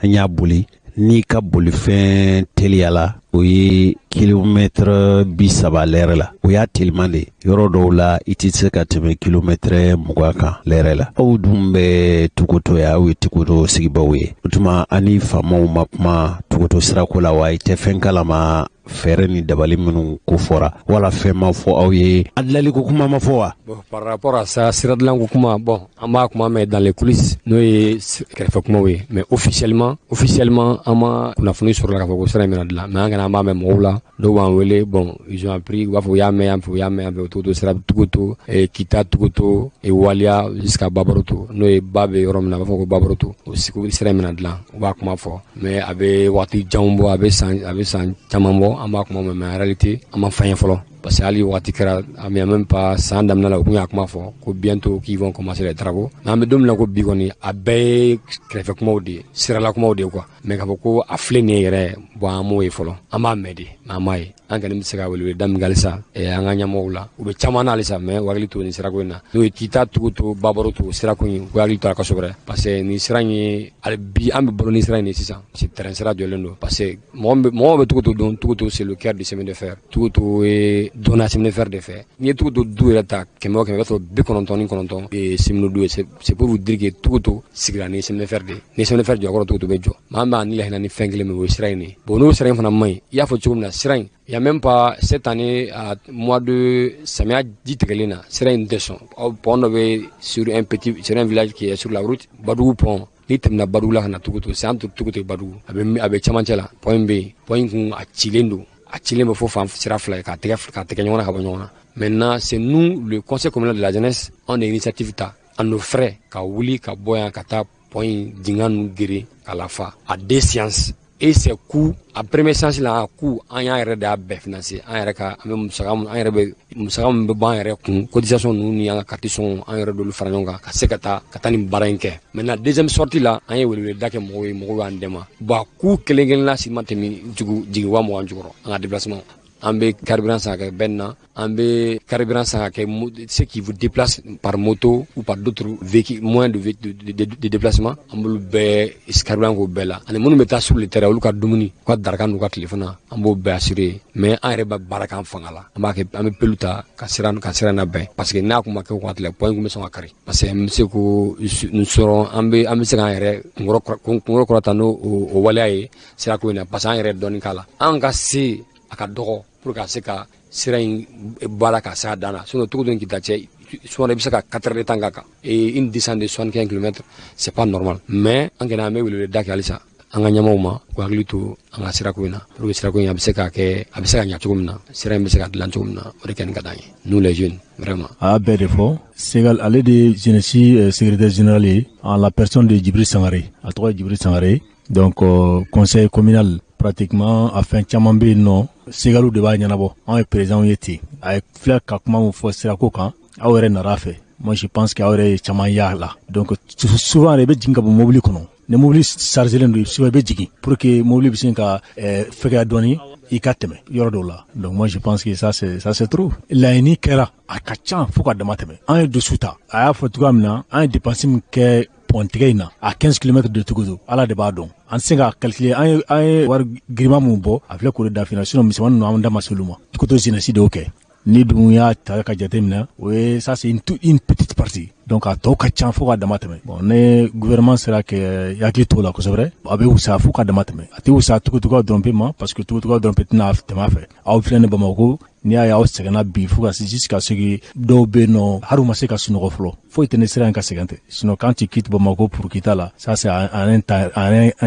an y'a boli n'i ka bolifɛn teliyala, o ye kilomɛtɛrɛ 30 lɛrɛ la, o y'a teliman de. Yɔrɔ dɔw la, i tɛ se ka tɛmɛ kilomɛtɛrɛ 20 kan lɛrɛ la. Aw dun bɛ Togoto yan, aw ye Togoto sigibaw ye. O tuma, an ni faamaw ma kuma Togoto sirako la wa? I tɛ fɛn kalama fɛɛrɛ ni dabali minnu ko fɔra, wala fɛn ma fɔ aw ye? A dilanliko kuma ma fɔ wa? Bon, par rapport à ça, sira dilanko kuma, bon, an b'a kuma mɛn dans les coulisses, n'o ye kɛrɛfɛ kumaw ye, mais officiellement, an ma kunnafoni sɔrɔ la k'a fɔ ko sira in bɛna dilan. Mais an kɔni, an b'a mɛn mɔgɔw la, dɔw b'an wele. Bon, ils ont appris, u b'a fɔ u y'a mɛn yan fɛ, u y'a mɛn yan fɛ, Togoto sira, Togoto, Kita, Togoto et Waliya jusqu'à Babaroto, n'o ye ba bɛ yɔrɔ min na, a b'a fɔ ko Babaroto, o sira in bɛna dilan. U b'a kuma fɔ, mais a bɛ waati janw bɔ, a bɛ san caman bɔ, an b'a kuma mɛn, mais en réalité, an ma fɛn ye fɔlɔ. Parce que hali waati kɛra, a même pas san daminɛ la, u kun y'a kuma fɔ ko bientôt qu'ils vont commencer les travaux. Mais an bɛ don min na ko bi kɔni, a bɛɛ ye kɛrɛfɛ kumaw de ye, sirala kumaw de ye quoi. Mais k'a fɔ ko a filɛ nin ye yɛrɛ, bon, an m'o ye fɔlɔ. An b'a mɛn de, mais an m'a ye. An kɔni bɛ se ka welewele da min kɛ halisa an ka ɲɛmɔgɔw la, u bɛ caman na halisa, mais u hakili to nin sirako in na, n'o ye Kita, Togoto, Babaroto sirako in, u hakili to a la kosɛbɛ. Parce que nin sira in ye, hali bi an bɛ balo ni sira in de sisan, parce que train sira jɔlen don. Parce que mɔgɔ bɛ Togoto dɔn, Togoto, c'est le cœur du chemin de fer. Togoto ye dɔnna chemin de fer de fɛ. N'i ye Togoto du yɛrɛ ta, 100 o 100, i b'a sɔrɔ 99 ye cheminot du ye. C'est pour vous dire que Togoto sigira ni chemin de fer de ye. Ni chemin de fer jɔ kɔrɔ, Togoto bɛ jɔ. Maa min b'a ni lahinɛ ni fɛn kelen min, o ye sira in de ye. Bon, n'o sira in fana man ɲi, i y'a fɔ cogo min na, sira in, il y a même pas cette année, à mois de samiya ji tigɛlen na, sira in tɛ sɔn. Pont dɔ bɛ sur un village qui est sur la route, Badugu pont. N'i tɛmɛna Badugu la ka na Togoto, c'est entre Togoto et Badugu, a bɛ cɛmancɛ la, pont in bɛ yen. Pont in kun a cilen don, a cilen bɛ fo fan sira fila ye, k'a tigɛ ɲɔgɔn na ka bɔ ɲɔgɔn na. Maintenant, c'est nous, le conseil communal de la jeunesse, on a initiative ta à nos frais ka wuli ka bɔ yan ka taa pont in dingɛ ninnu geren ka lafa à deux séances. Et ces coûts, a première séance la, a coût, an y'a yɛrɛ de y'a bɛɛ financer. An yɛrɛ ka, an bɛ musaka mun, an yɛrɛ bɛ musaka min bɛ bɔ an yɛrɛ kun, cotisation ninnu ni an ka carte sɔngɔ, an yɛrɛ d'olu fara ɲɔgɔn kan ka se ka taa nin baara in kɛ. Maintenant, deuxième sortie la, an ye weleweleda kɛ mɔgɔw ye, mɔgɔw y'an dɛmɛ. Bon, a coût kelen kelenna si ma tɛmɛ jugu jigin 20 000 jukɔrɔ, an ka déplacement. An bɛ carburant san ka kɛ bɛn na, an bɛ carburant san ka kɛ ceux qui vous déplacent par moto ou par d'autres véhicules, moyens de déplacement, an b'olu bɛɛ carburant k'o bɛɛ la, ani minnu bɛ taa sur le terrain, olu ka dumuni, u ka daraka n'u ka tilefana, an b'o bɛɛ assurer. Mais an yɛrɛ bɛ baara k'an fanga la, an b'a kɛ, an bɛ pelu ta ka sira labɛn, parce que n'a kun ma kɛ o waati la, pont in kun bɛ sɔn ka kari. Parce que an bɛ se ko nin sɔrɔ, an bɛ se k'an yɛrɛ kunkɔrɔ kɔrɔta n'o o waleya ye sirako in na, parce que an yɛrɛ dɔɔni k'a la, an ka se a ka dɔgɔ pour ka se ka sira in baara ka se a dan na. Sinon, Togoto ni Kita cɛ, souvent i bɛ se ka 4 heures de temps k'a kan, et une distance de 75 km, c'est pas normal. Mais an kɔni, an bɛ weleweleda kɛ halisa. an ka ɲɛmaaw ma, k'u hakili to an ka sirako in na, pour que sirako in a bɛ se ka kɛ, a bɛ se ka ɲa cogo min na, sira in bɛ se ka dilan cogo min na. O de kɛni ka d'an ye, nous les jeunes, vraiment. A y'a bɛɛ de fɔ. Segal ale de ye jeunesse secrétaire général ye, en la personne de Djibril Sangare. A tɔgɔ ye Djibril Sangare. Donc conseil communal, pratiquement a fɛn caman bɛ yen nɔ, Segalu de b'a ɲɛnabɔ. Anw ye président ye ten. A ye filɛ ka kuma min fɔ sirako kan, aw yɛrɛ nara fɛ. Moi, je pense que aw yɛrɛ ye caman y'a la. Donc souvent yɛrɛ, i bɛ jigin ka bɔ mobili kɔnɔ, ni mobili chargelen don, souvent i bɛ jigin pour que mobili bɛ se ka fɛgɛya dɔɔni, i ka tɛmɛ yɔrɔ dɔw la. Donc moi, je pense que ça c'est trop. Laɲini kɛra, a ka ca fo ka dama tɛmɛ. An ye dusu ta, a y'a fɔ cogoya min na, an ye dépense min kɛ pɔntigɛ in na, a 15 km de Togoto, Ala de b'a dɔn, an tɛ se ka calculer. An ye wari girinma mun bɔ, a filɛ k'o de dafinna. Sinon misɛnmanin ninnu, an da ma se olu ma. Togoto jeunesse de y'o kɛ. Ni dun y'a ta ka jate minɛ, o ye, ça c'est une petite partie. Donc a tɔ ka ca fo ka dama tɛmɛ. Bon, ni gouvernement sera kɛ hakili t'o la kosɛbɛ, a bɛ wusaya fo ka dama tɛmɛ. A tɛ wusaya Togotokaw dɔrɔn pe ma, parce que Togotokaw dɔrɔn pe tɛna tɛmɛ a fɛ. Aw filɛ ni Bamakɔ, n'i y'a ye aw sɛgɛnna bi fo ka se jusqu'à ce que dɔw bɛ yen nɔ, hali u ma se ka sunɔgɔ fɔlɔ, foyi tɛ ni sira in ka sɛgɛn tɛ. Sinon quand tu quittes Bamako pour Kita là, ça c'est un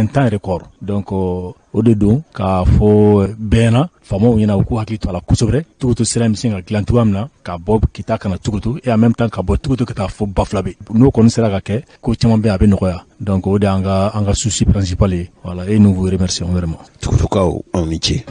temps record. Donc o de don k'a fɔ bɛɛ ɲɛna, faamaw ɲɛna, u k'u hakili to a la kosɛbɛ. Togoto sira in bɛ se ka dilan cogoya min na, ka bɔ Kita ka na Togoto, et en même temps ka bɔ Togoto ka taa fo Bafulabe, n'o kɔni sera ka kɛ, ko caman bɛ yen a bɛ nɔgɔya. Donc o de y'an ka souci principal ye. Voilà, et nous vous remercions vraiment. Togotokaw, aw ni ce.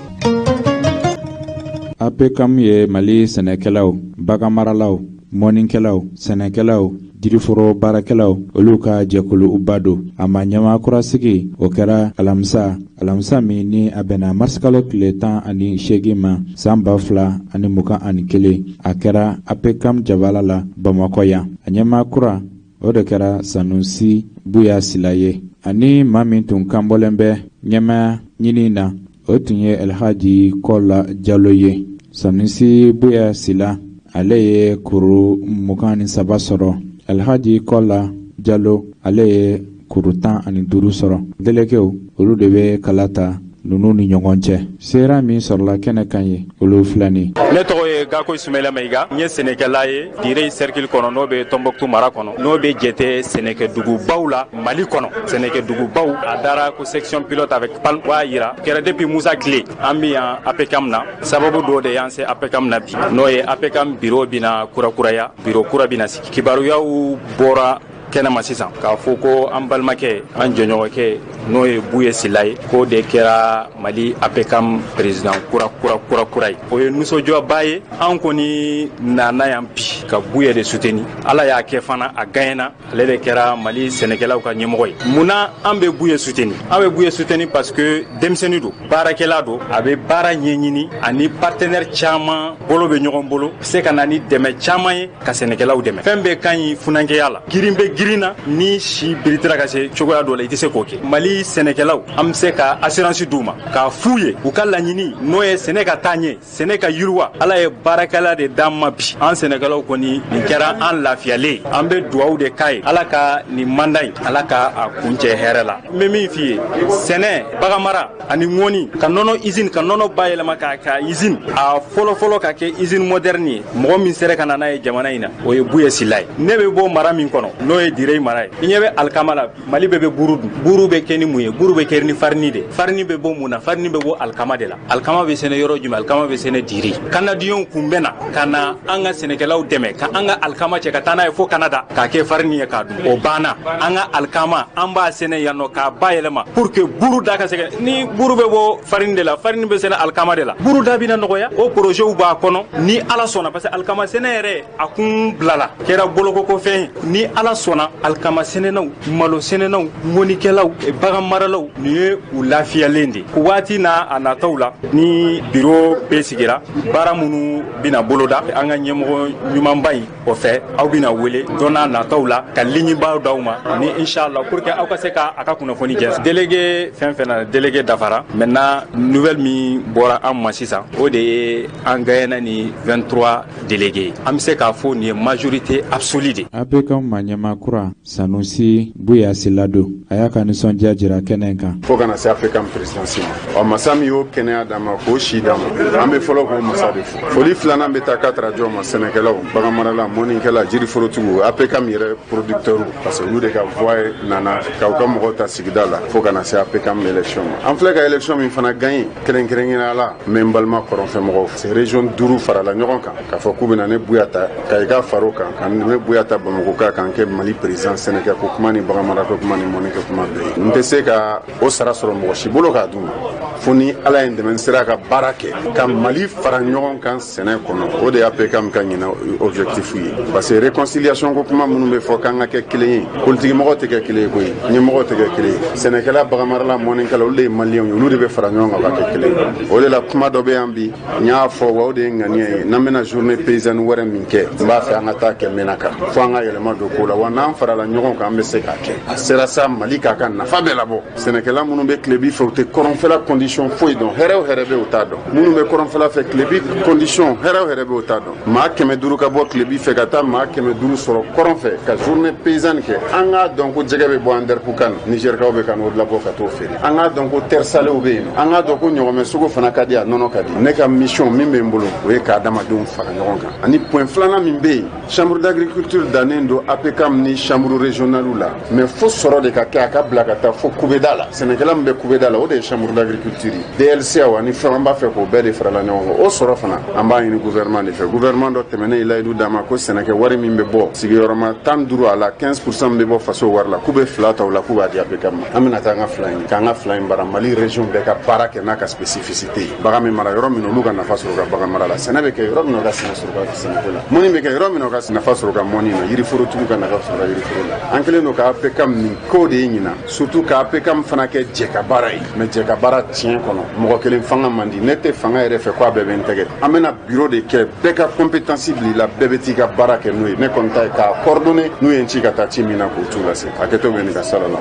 APCAM ye Mali sɛnɛkɛlaw, baganmaralaw, mɔnikɛlaw, sɛnɛkɛlaw, jiriforo baarakɛlaw, olu ka jɛkuluba don. A ma ɲɛmaa sigi, o kɛra alamisa, alamisa min ni a bɛnna marisikalo tile 18 ma, san 2021. A kɛra APCAM jabala la Bamakɔ yan. A ɲɛmaa kura, o de kɛra Sanusi Buya Sila ye. Ani maa min tun kanbɔlen bɛ ɲɛmaa ɲini na, o tun ye Alhaji Kɔla Jalo ye. Sanusi Buya Sila, ale ye kuru 23 sɔrɔ. Alhaji Kɔla Jalo, ale ye kuru 15 sɔrɔ. Déléguéw, olu de bɛ kala ta ninnu ni ɲɔgɔn cɛ. Sera min sɔrɔla kɛnɛ kan ye, olu filɛ. Ne tɔgɔ ye Gako Sumala Mayiga. N ye sɛnɛkɛla ye Dire cercle kɔnɔ, n'o bɛ Tɔnbɔkutu mara kɔnɔ, n'o bɛ jɛte sɛnɛkɛdugubaw la Mali kɔnɔ. Sɛnɛkɛdugubaw, a dara ko section pilote avec palme b'a yira kɛra depuis Musa tile. An bɛ yan APCAM na, sababu dɔ de y'an se APCAM na bi, n'o ye APCAM bureau bɛna kurakuraya, bureau kura bɛna sigi. Kibaruyaw bɔra kɛnɛma sisan k'a fɔ ko an balimakɛ, an jɔɲɔgɔnkɛ, n'o ye Buye Sila ye, k'o de kɛra Mali APCAM président kura kura kura kura ye. O ye nisɔndiyaba ye. An kɔni nana yan bi ka Buye de soutenir. Ala y'a kɛ fana, a gagnena, ale de kɛra Mali sɛnɛkɛlaw ka ɲɛmɔgɔ ye. Munna an bɛ Buye soutenir? An bɛ Buye soutenir parce que denmisɛnnin don, baarakɛla don, a bɛ baara ɲɛɲini, ani partenaire caman bolo bɛ ɲɔgɔn bolo, se ka na ni dɛmɛ caman ye ka sɛnɛkɛlaw dɛmɛ. Fɛn bɛɛ ka ɲi funankɛya la, girin bɛ girin na, ni si biritira ka se cogoya dɔ la, i tɛ se k'o kɛ. Mali sɛnɛkɛlaw, an bɛ se ka assurance d'u ma k'a f'u ye u ka laɲini, n'o ye sɛnɛ ka taa ɲɛ, sɛnɛ ka yiriwa. Ala ye baarakɛla de d'an ma bi. An sɛnɛkɛlaw kɔni, nin kɛra an lafiyalen. An bɛ duwawu de k'a ye, Ala ka nin mandat in, Ala ka a kuncɛ hɛrɛ la. N bɛ min f'i ye, sɛnɛ, baganmara ani ŋɔni, ka nɔnɔ usine, ka nɔnɔ bayɛlɛma k'a ka usine a fɔlɔ fɔlɔ ka kɛ usine moderne ye, mɔgɔ min sera ka na n'a ye jamana in na, o ye Buye Sila ye. Ne bɛ bɔ mara min kɔnɔ, n'o ye Dire mara ye, i ɲɛ bɛ alikama la, Mali bɛɛ bɛ buru dun. Buru bɛ kɛ ni mun ye? Buru bɛ kɛ ni farini de. Farini bɛ bɔ mun na? Farini bɛ bɔ alikama de la. Alikama bɛ sɛnɛ yɔrɔ jumɛn? Alikama bɛ sɛnɛ Dire. Kanadiyɛnw kun bɛ na ka na an ka sɛnɛkɛlaw dɛmɛ ka an ka alikama cɛ ka taa n'a ye fo Kanada k'a kɛ farini ye k'a dun. O banna. An ka alikama, an b'a sɛnɛ yan nɔ k'a bayɛlɛma pour que buru da ka sɛgɛ. Ni buru bɛ bɔ farini de la, farini bɛ sɛnɛ alikama de la, buru da bɛna nɔgɔya. O projet b'a kɔnɔ ni Ala sɔnna, parce que alikama sɛnɛ yɛrɛ, a kun bilala kɛra bolokoko fɛn ye. Ni Ala sɔnna, alikama sɛnɛnaw, malo sɛnɛnaw, ŋɔnikɛlaw, bagan maralaw, nin ye u lafiyalen de. Waati n'a a nataw la, ni bureau bɛɛ sigira, baara minnu bɛna boloda an ka ɲɛmɔgɔ ɲumanba in o fɛ, aw bɛna wele dɔn n'a nataw la ka ligne-baw d'aw ma ni inchallah, pour que aw ka se ka a ka kunnafoni jɛ. Délégué fɛn fɛn na, délégué dafara. Maintenant, nouvelle min bɔra an ma sisan, o de ye an gagnena ni 23 délégué. An bɛ se k'a fɔ nin ye majorité absolue de. APCAM ma ɲɛmaa kura. kura Sanusi Buya Sila don. A y'a ka nisɔndiya jira kɛnɛ kan. Fo kana se APCAM présidence ma, ɔ masa min y'o kɛnɛya d'an ma, k'o si d'an ma, an bɛ fɔlɔ k'o masa de fo. Foli filanan bɛ taa katarajɔ ma, sɛnɛkɛlaw, baganmarala, mɔnikɛla, jiriforotigiw, APCAM yɛrɛ producteurs, parce que olu de ka voix nana k'aw ka mɔgɔw ta sigida la fo kana se APCAM élection ma. An filɛ ka élection min fana gagné, kɛrɛnkɛrɛnnenya la, n bɛ n balima kɔrɔnfɛ mɔgɔw. C'est région duuru farala ɲɔgɔn kan k'a fɔ k'u bɛna ne Buya ta ka i ka faro kan, ka ne Buya ta Bamakɔ kan, k'an kɛ Mali président sɛnɛkɛ ko kuma ni baganmarako kuma ni mɔnikɛ kuma bɛɛ ye. N tɛ se ka o sara sɔrɔ mɔgɔ si bolo k'a d'u ma, fo ni Ala ye n dɛmɛ, n sera ka baara kɛ ka Mali fara ɲɔgɔn kan sɛnɛ kɔnɔ. O de y'a APCAM ka ɲinɛ objectif ye, parce que réconciliation ko kuma minnu bɛ fɔ k'an ka kɛ kelen ye, politique mɔgɔw tɛ kɛ kelen ye koyi, ɲɛmɔgɔw tɛ kɛ kelen ye. Sɛnɛkɛla, baganmarala, mɔnikɛla, olu de ye maliyɛnw ye, olu de bɛ fara ɲɔgɔn kan ka kɛ kelen ye. O de la, kuma dɔ bɛ yan bi, n y'a fɔ wa, o de ye ŋaniya ye. N'an bɛna journée paysanne wɛrɛ min kɛ, n b'a fɛ an ka taa kɛ Menaka, fo an ka yɛlɛma don ko la wa. N'an farala ɲɔgɔn kan, an bɛ se k'a kɛ. A sera sa, Mali k'a ka nafa bɛɛ labɔ. Sɛnɛkɛla minnu bɛ tilebi fɛ, u tɛ kɔrɔnfɛla condition foyi dɔn. Hɛrɛ o hɛrɛ bɛ, u t'a dɔn. Minnu bɛ kɔrɔnfɛla fɛ, tilebi condition, hɛrɛ o hɛrɛ bɛ, u t'a dɔn. Maa 500 ka bɔ tilebi fɛ ka taa maa 500 sɔrɔ kɔrɔn fɛ ka journée paysanne kɛ. An k'a dɔn ko jɛgɛ bɛ bɔ Andɛrɛpu kan, Nizɛrikaw bɛ ka n'o labɔ ka t'o feere. An k'a dɔn ko terre saléew bɛ yen. An k'a dɔn ko ɲɔgɔmɛ sogo fana ka di, a nɔnɔ ka di. Ne ka mission min bɛ n bolo, o ye k'a adamadenw fara ɲɔgɔn kan. Ani point filanan min bɛ yen, chambre d'agriculture dannen don APCAM ni chambre régionale la, mais fo sɔrɔ de ka kɛ a ka bila ka taa fo kubeda la. Sɛnɛkɛla min bɛ kubeda la, o de ye chambre d'agriculture ye. DLC ani fɛn, an b'a fɛ k'o bɛɛ de farala ɲɔgɔn kan. O sɔrɔ fana, an b'a ɲini gouvernement de fɛ. Gouvernement dɔ tɛmɛnen ye layidu d'an ma ko sɛnɛkɛ wari min bɛ bɔ, sigiyɔrɔma 15 a la, 15 % bɛ bɔ faso wari la, k'u bɛ fila ta o la, k'u b'a di APCAM ma. An bɛna taa an ka fila ɲini, k'an ka fila in bara Mali région bɛɛ ka baara kɛ n'a ka spécificité ye. Bagan min mara yɔrɔ min, olu ka nafa sɔrɔ ka bagan mara la. Sɛnɛ bɛ kɛ yɔrɔ min, u ka sɛnɛ sɔrɔ ka sɛnɛko la. Mɔni bɛ kɛ yɔrɔ min, u ka nafa sɔrɔ ka mɔni na. Yiriforotigiw ka nafa sɔrɔ ka yiriforo la. An kɛlen don ka APCAM nin ko de ye ɲina, surtout ka APCAM fana kɛ jɛ ka baara ye. Mais jɛ ka baara tiɲɛ kɔnɔ, mɔgɔ kelen fanga man di. Ne tɛ fanga yɛrɛ fɛ ko a bɛɛ bɛ n tɛgɛ. An bɛna bureau de kɛ, bɛɛ ka compétence bila i la, bɛɛ bɛ t'i ka baara kɛ n'o ye. Ne kɔni ta ye k'a coordonner, n'u ye n ci ka taa ci min na, k'o t'u lase. Hakɛto bɛ nin ka sala la.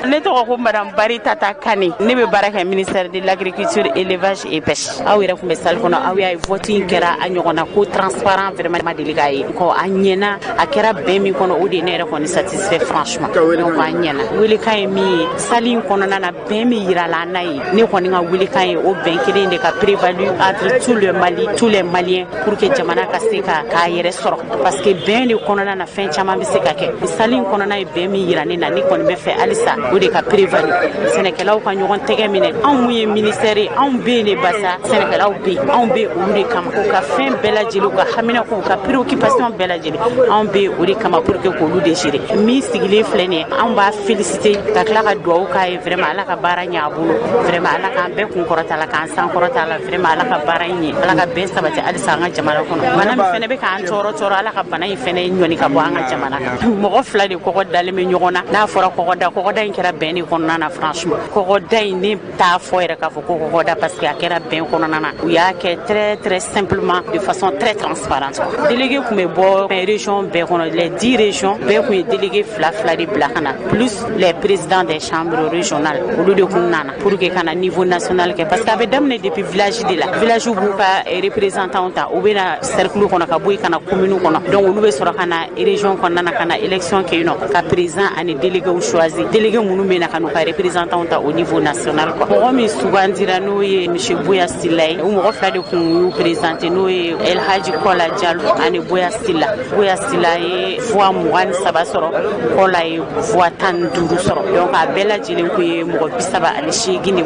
Ne tɔgɔ ko madame Bari Tata Kane. Ne bɛ baara kɛ ministère de l'Agriculture, Élevage et Pêche. Aw yɛrɛ tun bɛ salle kɔnɔ, aw y'a ye, vote in kɛra a ɲɔgɔnna ko transparent, vraiment ma deli k'a ye kɔ. A ɲɛna, a kɛra bɛn min kɔnɔ, o de ye ne yɛrɛ kɔni satisfait, franchement. Donc a ɲɛna. Welekan ye min ye, salle in kɔnɔna na, bɛn min yirala an na ye, ne kɔni ka welekan ye o bɛn kelen de ka prévalu entre tout le Mali, tous les Maliens, pour que jamana ka se ka k'a yɛrɛ sɔrɔ, parce que bɛn de kɔnɔna na, fɛn caman bɛ se ka kɛ. Salle in kɔnɔna ye bɛn min yira ne na, ne kɔni bɛ fɛ halisa o de ka prévalu, sɛnɛkɛlaw ka ɲɔgɔn tɛgɛ minɛ. Anw mun ye ministère ye, anw bɛ yen de basa sɛnɛkɛlaw bɛ yen, anw bɛ olu de kama, k'u ka fɛn bɛɛ lajɛlen, u ka haminako, u ka préoccupation bɛɛ lajɛlen, anw bɛ o de kama pour que k'olu de gérer. Min sigilen filɛ nin ye, anw b'a féliciter ka tila ka dugawu k'a ye. Vraiment, Ala ka baara ɲɛ a bolo. Vraiment, Ala k'an bɛɛ kun kɔrɔta la, k'an san kɔrɔta la. Vraiment, Ala ka baara in ɲɛ, Ala ka bɛn sabati halisa an ka jamana kɔnɔ. Bana min fɛnɛ bɛ k'an tɔɔrɔ tɔɔrɔ, Ala ka bana in fɛnɛ ɲɔni ka bɔ an ka jamana kan. Mɔgɔ fila de kɔgɔ dalen bɛ ɲɔgɔn na. N'a fɔra kɔgɔda, kɔgɔda in kɛra bɛn de kɔnɔna na. Franchement, kɔgɔda in, ne t'a fɔ yɛrɛ k'a fɔ ko kɔgɔda, parce que a kɛra bɛn kɔnɔna na. U y'a kɛ très très simplement, de façon très transparente. Délégué tun bɛ bɔ région bɛɛ kɔnɔ, les 10 régions bɛɛ tun ye délégué fila fila de bila ka na, plus les présidents des chambres régionales. Olu de kun nana pour que ka na niveau national kɛ, parce que a bɛ daminɛ depuis village de la. Village b'u ka représentant ta, u bɛ na cercle kɔnɔ, ka bɔ yen ka na commune kɔnɔ. Donc olu bɛ sɔrɔ ka na région kɔnɔna na, ka na élection kɛ yen nɔ, ka président ani délégué choisi, délégué minnu bɛ na ka n'u ka représentant ta au niveau national quoi. Mɔgɔ min sugandira, n'o ye monsieur Boya Sila ye. U mɔgɔ fila de kun y'u présenté, n'o ye El Hadji Kɔla Jalo ani Boya Sila. Boya Sila ye voix 23 sɔrɔ, Kɔla ye voix 15 sɔrɔ. Donc a bɛɛ lajɛlen kun ye mɔgɔ 38 de.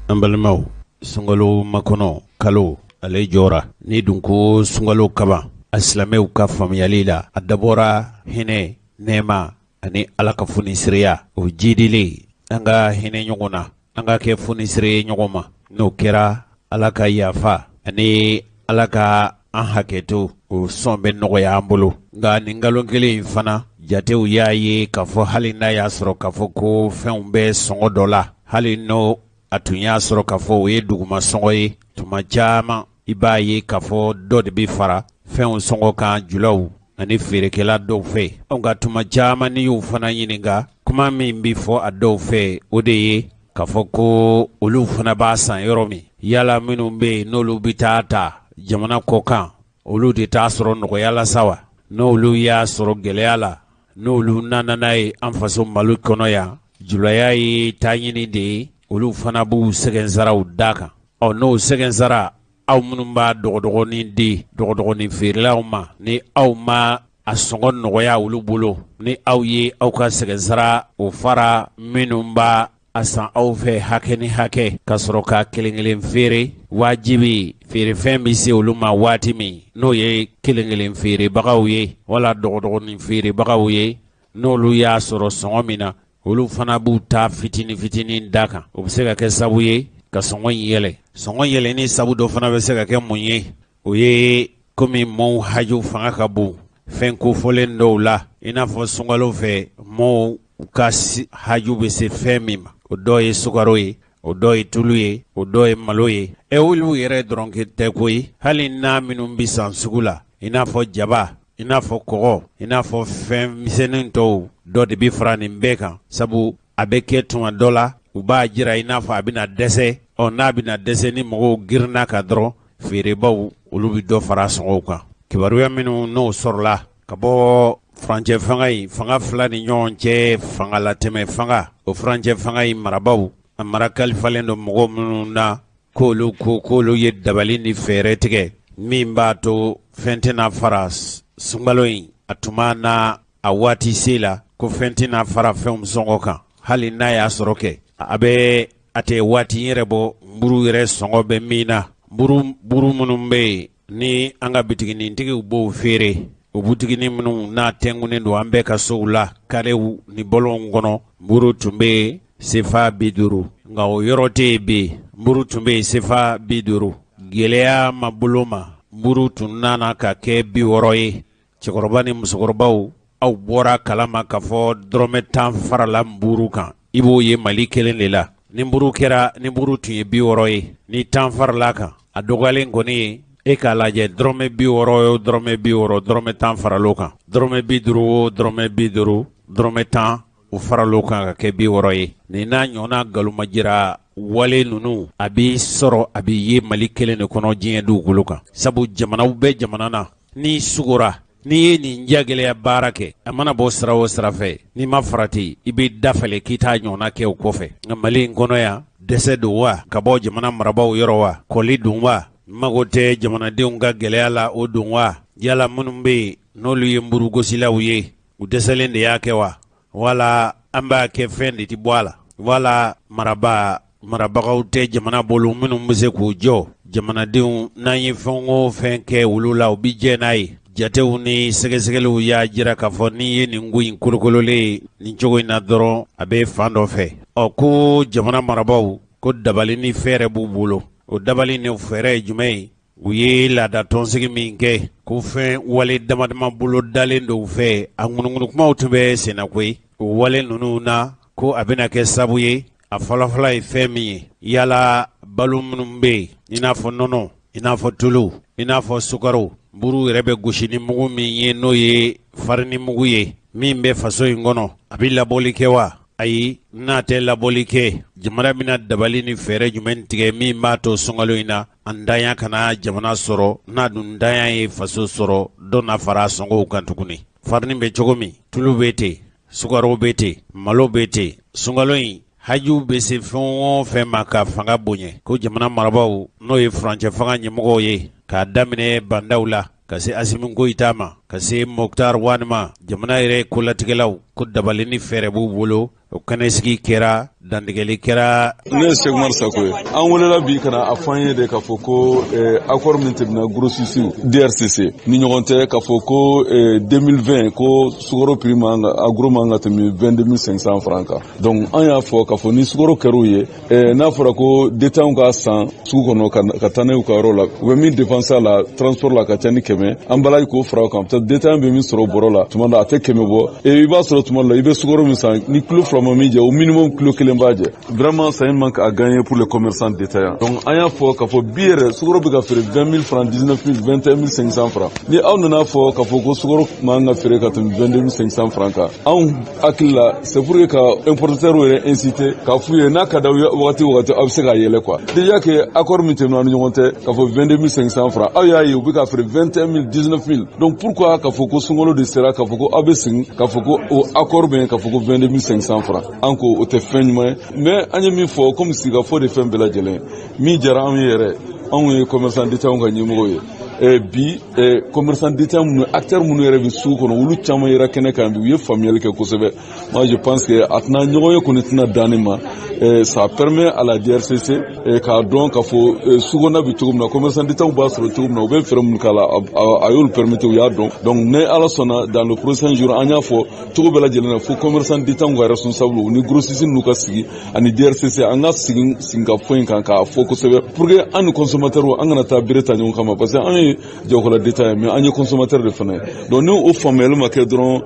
An balimaw, sunkalo makɔnɔ kalo ale jɔra. Ni dun ko sunkalo kaban, a silamɛw ka faamuyali la, a dabɔra hinɛ, nɛɛma ani Ala ka fonisireya o jidilen. An ka hinɛ ɲɔgɔn na, an ka kɛ fonisire ye ɲɔgɔn ma. N'o kɛra, Ala ka yafa ani Ala ka an hakɛto, o sɔn bɛ nɔgɔya an bolo. Nka nin nkalon kelen in fana, jatew y'a ye k'a fɔ hali n'a y'a sɔrɔ k'a fɔ ko fɛnw bɛ sɔngɔ dɔ la, hali n'o a tun y'a sɔrɔ k'a fɔ o ye duguma sɔngɔ ye, tuma caman i b'a ye k'a fɔ dɔ de bɛ fara fɛnw sɔngɔ kan julaw ani feerekɛla dɔw fɛ. Nka tuma caman, n'i y'u fana ɲininka, kuma min bɛ fɔ a dɔw fɛ, o de ye k'a fɔ ko olu fana b'a san yɔrɔ min, yala minnu bɛ yen n'olu bɛ taa ta jamana kɔkan, olu de t'a sɔrɔ nɔgɔya la sa wa? N'olu y'a sɔrɔ gɛlɛya la, n'olu nana n'a ye an faso Mali kɔnɔ yan, julaya ye taaɲini de ye, olu fana b'u sɛgɛnsaraw d'a kan. Ɔ, n'o sɛgɛnsara, aw minnu b'a dɔgɔdɔgɔnin di dɔgɔdɔgɔnin feerelaw ma, ni aw ma a sɔngɔ nɔgɔya olu bolo, ni aw ye aw ka sɛgɛnsara o fara minnu b'a a san aw fɛ hakɛ ni hakɛ ka sɔrɔ ka kelen kelen feere, wajibi feerefɛn bɛ se olu ma waati min, n'o ye kelen kelen feerebagaw ye wala dɔgɔdɔgɔnin feerebagaw ye, n'olu y'a sɔrɔ sɔngɔ min na, olu fana b'u ta fitinin fitinin d'a kan. O bɛ se ka kɛ sabu ye ka sɔngɔ in yɛlɛ. Sɔngɔ yɛlɛnni sabu dɔ fana bɛ se ka kɛ mun ye? O ye komi mɔɔw haju fanga ka bon fɛn kofɔlen dɔw la, i n'a fɔ sunkalo fɛ mɔɔw ka haju bɛ se fɛn min ma, o dɔ ye sukaro ye, o dɔ ye tulu ye, o dɔ ye malo ye. Ɛ, olu yɛrɛ dɔrɔn tɛ koyi, hali n'a minnu bɛ san sugu la, i n'a fɔ jaba, i n'a fɔ kɔgɔ, i n'a fɔ fɛn misɛnnin tɔw, dɔ de bɛ fara nin bɛɛ kan, sabu a bɛ kɛ tuma dɔ la u b'a jira i n'a fɔ a bɛna dɛsɛ. Ɔ, n'a bɛna dɛsɛ, ni mɔgɔw girinna ka dɔrɔn, feerebaw olu bɛ dɔ fara sɔngɔw kan. Kibaruya minnu n'o sɔrɔla ka bɔ furancɛ fanga in, fanga fila ni ɲɔgɔn cɛ fangalatɛmɛ fanga, o furancɛ fanga in marabaw, a mara kalifalen don mɔgɔ minnu na, k'olu ko k'olu ye dabali ni fɛɛrɛ tigɛ min b'a to fɛn tɛna fara sunkalo in a tuma na a waati se la, ko fɛn tɛna fara fɛnw sɔngɔ kan, hali n'a y'a sɔrɔ kɛ a bɛ a tɛ waati yɛrɛ bɔ nburu yɛrɛ sɔngɔ bɛ min na. Buru minnu bɛ yen ni an ka bitiginintigiw b'o feere, o butiginin minnu n'a tɛnkunnen don an bɛɛ ka sow la, karew ni bɔlɔnw kɔnɔ, nburu tun bɛ yen sefa 50, nka o yɔrɔ tɛ yen bi. Nburu tun bɛ yen sefa 50, gɛlɛya ma bolo ma, nburu tun nana ka kɛ 60 ye. Cɛkɔrɔba ni musokɔrɔbaw, aw bɔra kalama k'a fɔ dɔrɔmɛ 10 farala nburu kan. I b'o ye Mali kelen de la. Ni nburu kɛra, ni nburu tun ye 60 ye, ni 10 farala kan, a dɔgɔyalen kɔni ye, e k'a lajɛ, dɔrɔmɛ 60 o dɔrɔmɛ 60, dɔrɔmɛ 10 faral'o kan, dɔrɔmɛ 50 o dɔrɔmɛ 50, dɔrɔmɛ 10 o faral'o kan ka kɛ 60 ye. Nin n'a ɲɔgɔnna galomajira wale ninnu, a b'i sɔrɔ, a b'i ye Mali kelen de kɔnɔ diɲɛ dugukolo kan, sabu jamanaw bɛ jamana na, n'i sugora, n'i ye nin jagɛlɛya baara kɛ, a mana bɔ sira o sira fɛ, n'i ma farati, i bɛ dafale k'i t'a ɲɔgɔnna kɛ o kɔfɛ. Nka Mali in kɔnɔ yan, dɛsɛ don wa ka bɔ jamana marabaaw yɔrɔ wa, kɔli don wa, mago tɛ jamanadenw ka gɛlɛya la o don wa, yala minnu bɛ yen n'olu ye nburugosilaw ye, u dɛsɛlen de y'a kɛ wa, wala an b'a kɛ fɛn de tɛ bɔ a la, wala marabagaw tɛ jamana bolo minnu bɛ se k'u jɔ jamanadenw n'an ye fɛn o fɛn kɛ olu la, u bɛ jɛ n'a ye. Jatew ni sɛgɛsɛgɛliw y'a jira k'a fɔ n'i ye nin ko in kolokololen nin cogo in na dɔrɔn, a bɛ fan dɔ fɛ. Ɔ, ko jamana marabaaw ko dabali ni fɛɛrɛ b'u bolo. O dabali ni fɛɛrɛ ye jumɛn ye? U ye laada tɔnsigi min kɛ, ko fɛn wale dama dama bolo dalen dɔw fɛ, a ŋunuŋunu kumaw tun bɛ senna koyi. O wale ninnu na, ko a bɛna kɛ sabu ye, a fɔlɔfɔlɔ ye fɛn min ye, yala balo minnu bɛ yen, i n'a fɔ nɔnɔ, i n'a fɔ tulu, i n'a fɔ sukaro, buru yɛrɛ bɛ gosi ni mugu min ye, n'o ye farini mugu ye min bɛ faso in kɔnɔ, a bɛ labɔli kɛ wa? Ayi, n'a tɛ labɔli kɛ, jamana bɛna dabali ni fɛɛrɛ jumɛn tigɛ min b'a to sunkalo in na a ntanya kana jamana sɔrɔ? N'a dun ntanya ye faso sɔrɔ, dɔ na fara sɔngɔw kan tuguni. Farini bɛ cogo min, tulu bɛ ten, sukaro bɛ ten, malo bɛ ten. Sunkalo in haju bɛ se fɛn o fɛn ma ka fanga bonya, ko jamana marabaaw, n'o ye furancɛ fanga ɲɛmɔgɔw ye, k'a daminɛ Bah N'Daw la ka se Asimi Goyita ma, ka se Moctar Ouane ma, jamana yɛrɛ kolatigɛlaw, ko dabali ni fɛɛrɛ b'u bolo. O kɛnɛsigi kɛra, dantigɛli kɛra. Ne ye Sekumar Sako ye. An welela bi ka na a fɔ an ye de k'a fɔ ko accord min tɛmɛna grossistes DRCC ni ɲɔgɔn cɛ, k'a fɔ ko 2020 ko sukaro prix man ka, a gros man ka tɛmɛ 22 500 francs kan. Donc an y'a fɔ k'a fɔ ni sukaro kɛr'o ye, n'a fɔra ko détaillants ka san sugu kɔnɔ ka taa n'a ye u ka yɔrɔ la, u bɛ min dépenser a la transport la ka ca ni 100, an bala k'o fara o kan, peut-être détaillant bɛ min sɔrɔ bɔrɔ la, tuma dɔ a tɛ 100 bɔ. I b'a sɔrɔ tuma dɔ la i bɛ sukaro min san, ni kilo 2 ma min jɛ, au minimum kilo 1. kelen b'a jɛ. Vraiment, c'est un manque à gagner pour les commerçants détaillants. Donc an y'a fɔ k'a fɔ bi yɛrɛ sukaro bɛ ka feere 20 000 francs, 19 000, 21 500 francs. Ni aw nana fɔ k'a fɔ ko sukaro man ka feere ka tɛmɛ 22 500 francs kan, anw hakili la, c'est pour que ka importateurs yɛrɛ inciter k'a f'u ye n'a ka d'aw ye wagati o wagati, aw bɛ se k'a yɛlɛ quoi. Déjà que accord min tɛmɛna ni ɲɔgɔn cɛ k'a fɔ 22 500 francs, aw y'a ye u bɛ ka feere 21 000, 19 000. Donc pourquoi k'a fɔ ko sunkalo de sera k'a fɔ ko aw bɛ segin k'a fɔ ko o accord bɛ yen k'a fɔ ko 22 500 francs? An ko o tɛ fɛn ɲuman ye. Mais an ye min fɔ, komi sigikafɔ de fɛn bɛɛ lajɛlen min diyara anw ye yɛrɛ, anw ye commerçant détaillants ka ɲɛmɔgɔw ye. Bi commerçant détaillant minnu, acteurs minnu yɛrɛ bɛ sugu kɔnɔ, olu caman yɛrɛ kɛnɛ kan bi, u ye faamuyali kɛ kosɛbɛ. Moi, je pense que a tɛna ɲɔgɔn ye kɔni tɛna dan nin ma. Ça permet à la DRCC k'a dɔn k'a fɔ sugukɔnɔna bɛ cogo min na, commerçant détaillants b'a sɔrɔ cogo min na, u bɛ fɛɛrɛ minnu k'a la, a y'olu permettre, u y'a dɔn. Donc ni Ala sɔnna, dans le prochain jour, an y'a fɔ cogo bɛɛ lajɛlen na fo commerçant détaillants ka responsable u ni grossiste ninnu ka sigi ani DRCC, an ka sigi sigikafɔ in kan k'a fɔ kosɛbɛ pour que an ni consommateurs an kana taa bere ta ɲɔgɔn kama, parce que an ye jagokɛla détaillant, mais an ye consommateur de fana ye. Donc ni o faamuyali ma kɛ dɔrɔn,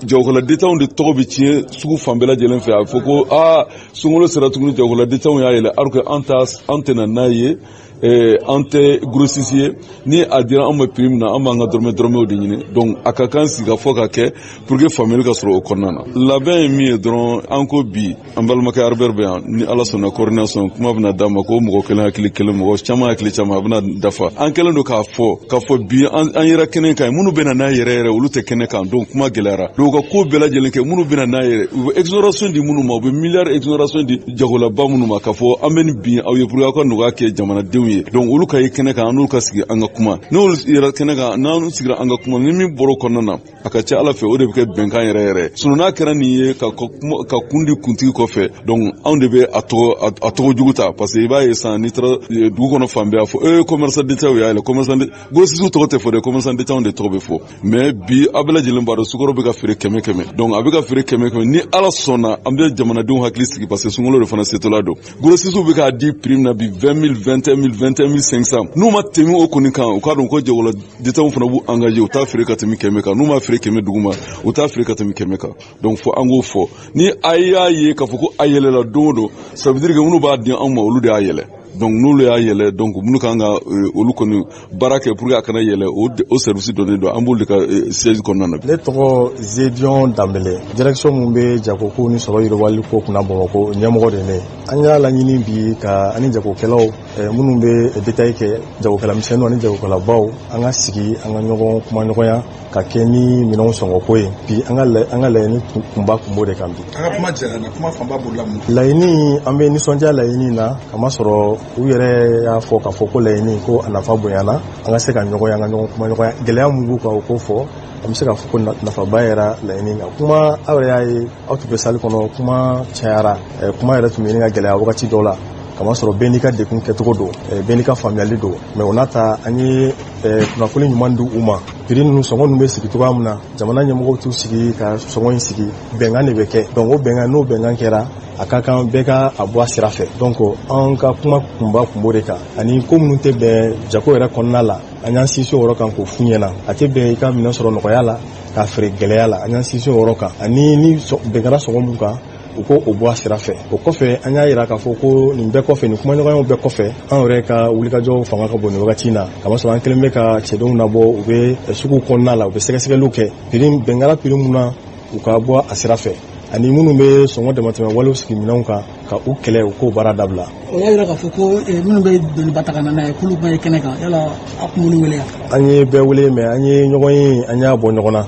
jagokɛla détaillants de tɔgɔ bɛ tiɲɛ sugu fan bɛɛ lajɛlen fɛ. A bɛ fɔ ko aa, sunkalo sera tuguni, jagokɛla détaillants y'a yɛlɛ, alors que an ta an tɛna n'a ye, an tɛ grossiste ye. Ni a dira anw ma prix min na, an b'an ka dɔrɔmɛ dɔrɔmɛw de ɲini. Donc a ka kan sigikafɔ ka kɛ pour que faamuyali ka sɔrɔ o kɔnɔna na. Labɛn ye min ye dɔrɔn, an ko bi an balimakɛ Albert bɛ yan. Ni Ala sɔnna, coordination kuma bɛna d'a ma ko mɔgɔ kelen hakili kelen, mɔgɔ caman hakili caman, a bɛna dafa. An kɛlen don k'a fɔ bi an yɛrɛ kɛnɛ kan, minnu bɛna n'a yɛrɛ yɛrɛ, olu tɛ kɛnɛ kan. Donc kuma gɛlɛyara. Donc u ka ko bɛɛ lajɛlen kɛ, minnu bɛna n'a yɛrɛ, u bɛ exonération di minnu ma, u bɛ milliard exonération di jagolaba minnu ma, k'a fɔ an bɛ nin bin aw ye pour que aw ka nɔgɔya kɛ jamanadenw ye. Donc olu ka ye kɛnɛ kan, an n'olu ka sigi an ka kuma. N'olu yɛrɛ kɛnɛ kan, n'an sigira an ka kuma, ni min bɔra o kɔnɔna na, a ka ca Ala fɛ, o de bɛ kɛ bɛnkan yɛrɛ yɛrɛ. Sinon n'a kɛra nin ye ka kun di kuntigi kɔfɛ, donc anw de bɛ a tɔgɔ jugu ta, parce que i b'a ye sisan, n'i taara dugu kɔnɔ fan bɛɛ, a fɔ ee, commerçant détaillant y'a yɛlɛ, commerçant grossiste tɔgɔ tɛ fɔ dɛ, commerçant détaillant de tɔgɔ bɛ fɔ. Mais bi aw bɛɛ lajɛlen b'a dɔn sukaro bɛ ka feere kɛmɛ kɛmɛ. Donc a bɛ ka feere kɛmɛ kɛmɛ. Ni Ala sɔnna, an bɛ jamanadenw hakili sigi, parce que sunkalo de fana setɔla don. Grossiste bɛ k'a di prix min na bi, 20 000, 21 000, 21 500, n'u ma tɛmɛ o kɔni kan, u k'a dɔn ko jagola détaillant fana b'u engagé, u t'a feere ka tɛmɛ 100 kan. N'u ma feere 100 duguma, u t'a feere ka tɛmɛ 100 kan. Donc fo an k'o fɔ, ni a y'a ye k'a fɔ ko a yɛlɛla don o don, ça veut dire que minnu b'a di anw ma, olu de y'a yɛlɛ. Donc n'olu y'a yɛlɛ, donc minnu kan ka olu kɔni baara kɛ pour que a kana yɛlɛ, o service dɔnnen don, an b'olu de ka siège kɔnɔna na. Ne tɔgɔ Zedion Danbele, direction mun bɛ jagoko ni sɔrɔ yiriwali ko kunna Bamakɔ, ɲɛmɔgɔ de ne. An y'a laɲini bi ka ani jagokɛlaw minnu bɛ détail kɛ, jagokɛla misɛnninw ani jagokɛlabaw, an ka sigi, an ka ɲɔgɔn kumaɲɔgɔnya ka kɛ ni minɛnw sɔngɔko ye. Bi an ka laɲini kunba kun b'o de kan bi. An ka kuma jɛra na, kuma fanba bolila mun? Laɲini, an bɛ nisɔndiya laɲini na, kamasɔrɔ u yɛrɛ y'a fɔ k'a fɔ ko laɲini ko a nafa bonyana, an ka se ka ɲɔgɔn ye, an ka ɲɔgɔn kumaɲɔgɔnya, gɛlɛya mun b'u kan, o k'o fɔ. An bɛ se k'a fɔ ko nafaba yɛrɛ laɲini kan. Kuma, aw yɛrɛ y'a ye, aw tun bɛ salle kɔnɔ, kuma cayara, kuma yɛrɛ tun bɛ ɲini ka gɛlɛya wagati dɔw la, kamasɔrɔ bɛɛ n'i ka dekun kɛcogo don, bɛɛ n'i ka faamuyali don. Mais o n'a ta, an ye kunnafoni ɲuman di u ma. Prix ninnu, sɔngɔ ninnu bɛ sigi cogoya min na, jamana ɲɛmɔgɔw t'u sigi ka sɔngɔ in sigi, bɛnkan de bɛ kɛ. Donc o bɛnkan, n'o bɛnkan kɛra, a ka kan bɛɛ ka a bɔ a sira fɛ. Donc an ka kuma kunba kun b'o de kan, ani ko minnu tɛ bɛn jago yɛrɛ kɔnɔna la, an y'an sinsin o yɔrɔ kan k'o f'u ɲɛna. A tɛ bɛn i ka minɛn sɔrɔ nɔgɔya la k'a feere gɛlɛya la, an y'an sinsin o yɔrɔ kan, ani ni bɛn kɛra sɔngɔ mun kan, u ko o bɔ a sira fɛ. O kɔfɛ, an y'a yira k'a fɔ ko nin bɛɛ kɔfɛ, nin kumaɲɔgɔnyaw bɛɛ kɔfɛ, an yɛrɛ ka wulikajɔw fanga ka bon nin wagati in na, kamasɔrɔ an kɛlen bɛ ka cɛdenw nabɔ, u bɛ sugu kɔnɔna la, u bɛ sɛgɛsɛgɛliw kɛ. Prix bɛn kɛra prix mun na, u ka bɔ a sira fɛ, ani minnu bɛ sɔngɔ damatɛmɛ walew sigi minɛnw kan ka u kɛlɛ, u k'o baara dabila. O y'a yira k'a fɔ ko minnu bɛ doniba ta ka na n'a ye, k'olu kuma ye kɛnɛ kan. Yala a kun m'olu wele yan? An ye bɛɛ wele, mais an ye ɲɔgɔn ye, an y'a bɔ ɲɔgɔn na.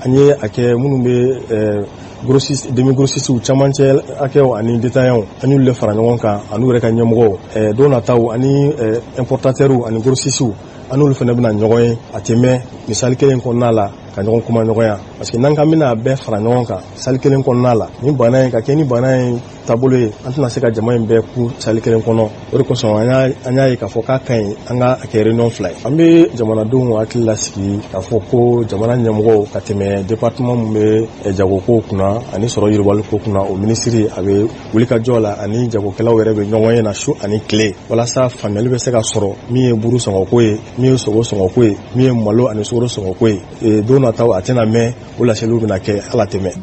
An ye a kɛ minnu bɛ grossiste, demi grossiste, camancɛ hakɛw ani détaillants, an y'olu de fara ɲɔgɔn kan, ani u yɛrɛ ka ɲɛmɔgɔw. Don nataw, ani importateurs ani grossistes, an n'olu fana bɛna ɲɔgɔn ye. A tɛ mɛn nin salle kelen kɔnɔna la ka ɲɔgɔn kuma ɲɔgɔnya, parce que n'an k'an bɛna bɛɛ fara ɲɔgɔn kan salle kelen kɔnɔna la, nin bana in ka kɛ ni bana in taabolo ye, an tɛna se ka jama in bɛɛ ku salle kelen kɔnɔ. O de kosɔn an y'a ye k'a fɔ k'a ka ɲi an ka a kɛ réunion fila ye. An bɛ jamanadenw hakili lasigi k'a fɔ ko jamana ɲɛmɔgɔw, ka tɛmɛ département min bɛ jagoko kunna ani sɔrɔ yiriwali ko kunna, o minisiri, a bɛ wulikajɔ la, ani jagokɛlaw yɛrɛ bɛ ɲɔgɔn ye na su ani tile, walasa faamuyali bɛ se ka sɔrɔ min ye buru sɔngɔko ye, min ye sogo sɔngɔko ye, min ye malo ani sukaro sɔngɔko ye. Don nataw, a tɛna mɛn, o laseliw bɛna kɛ, ala tɛ mɛn.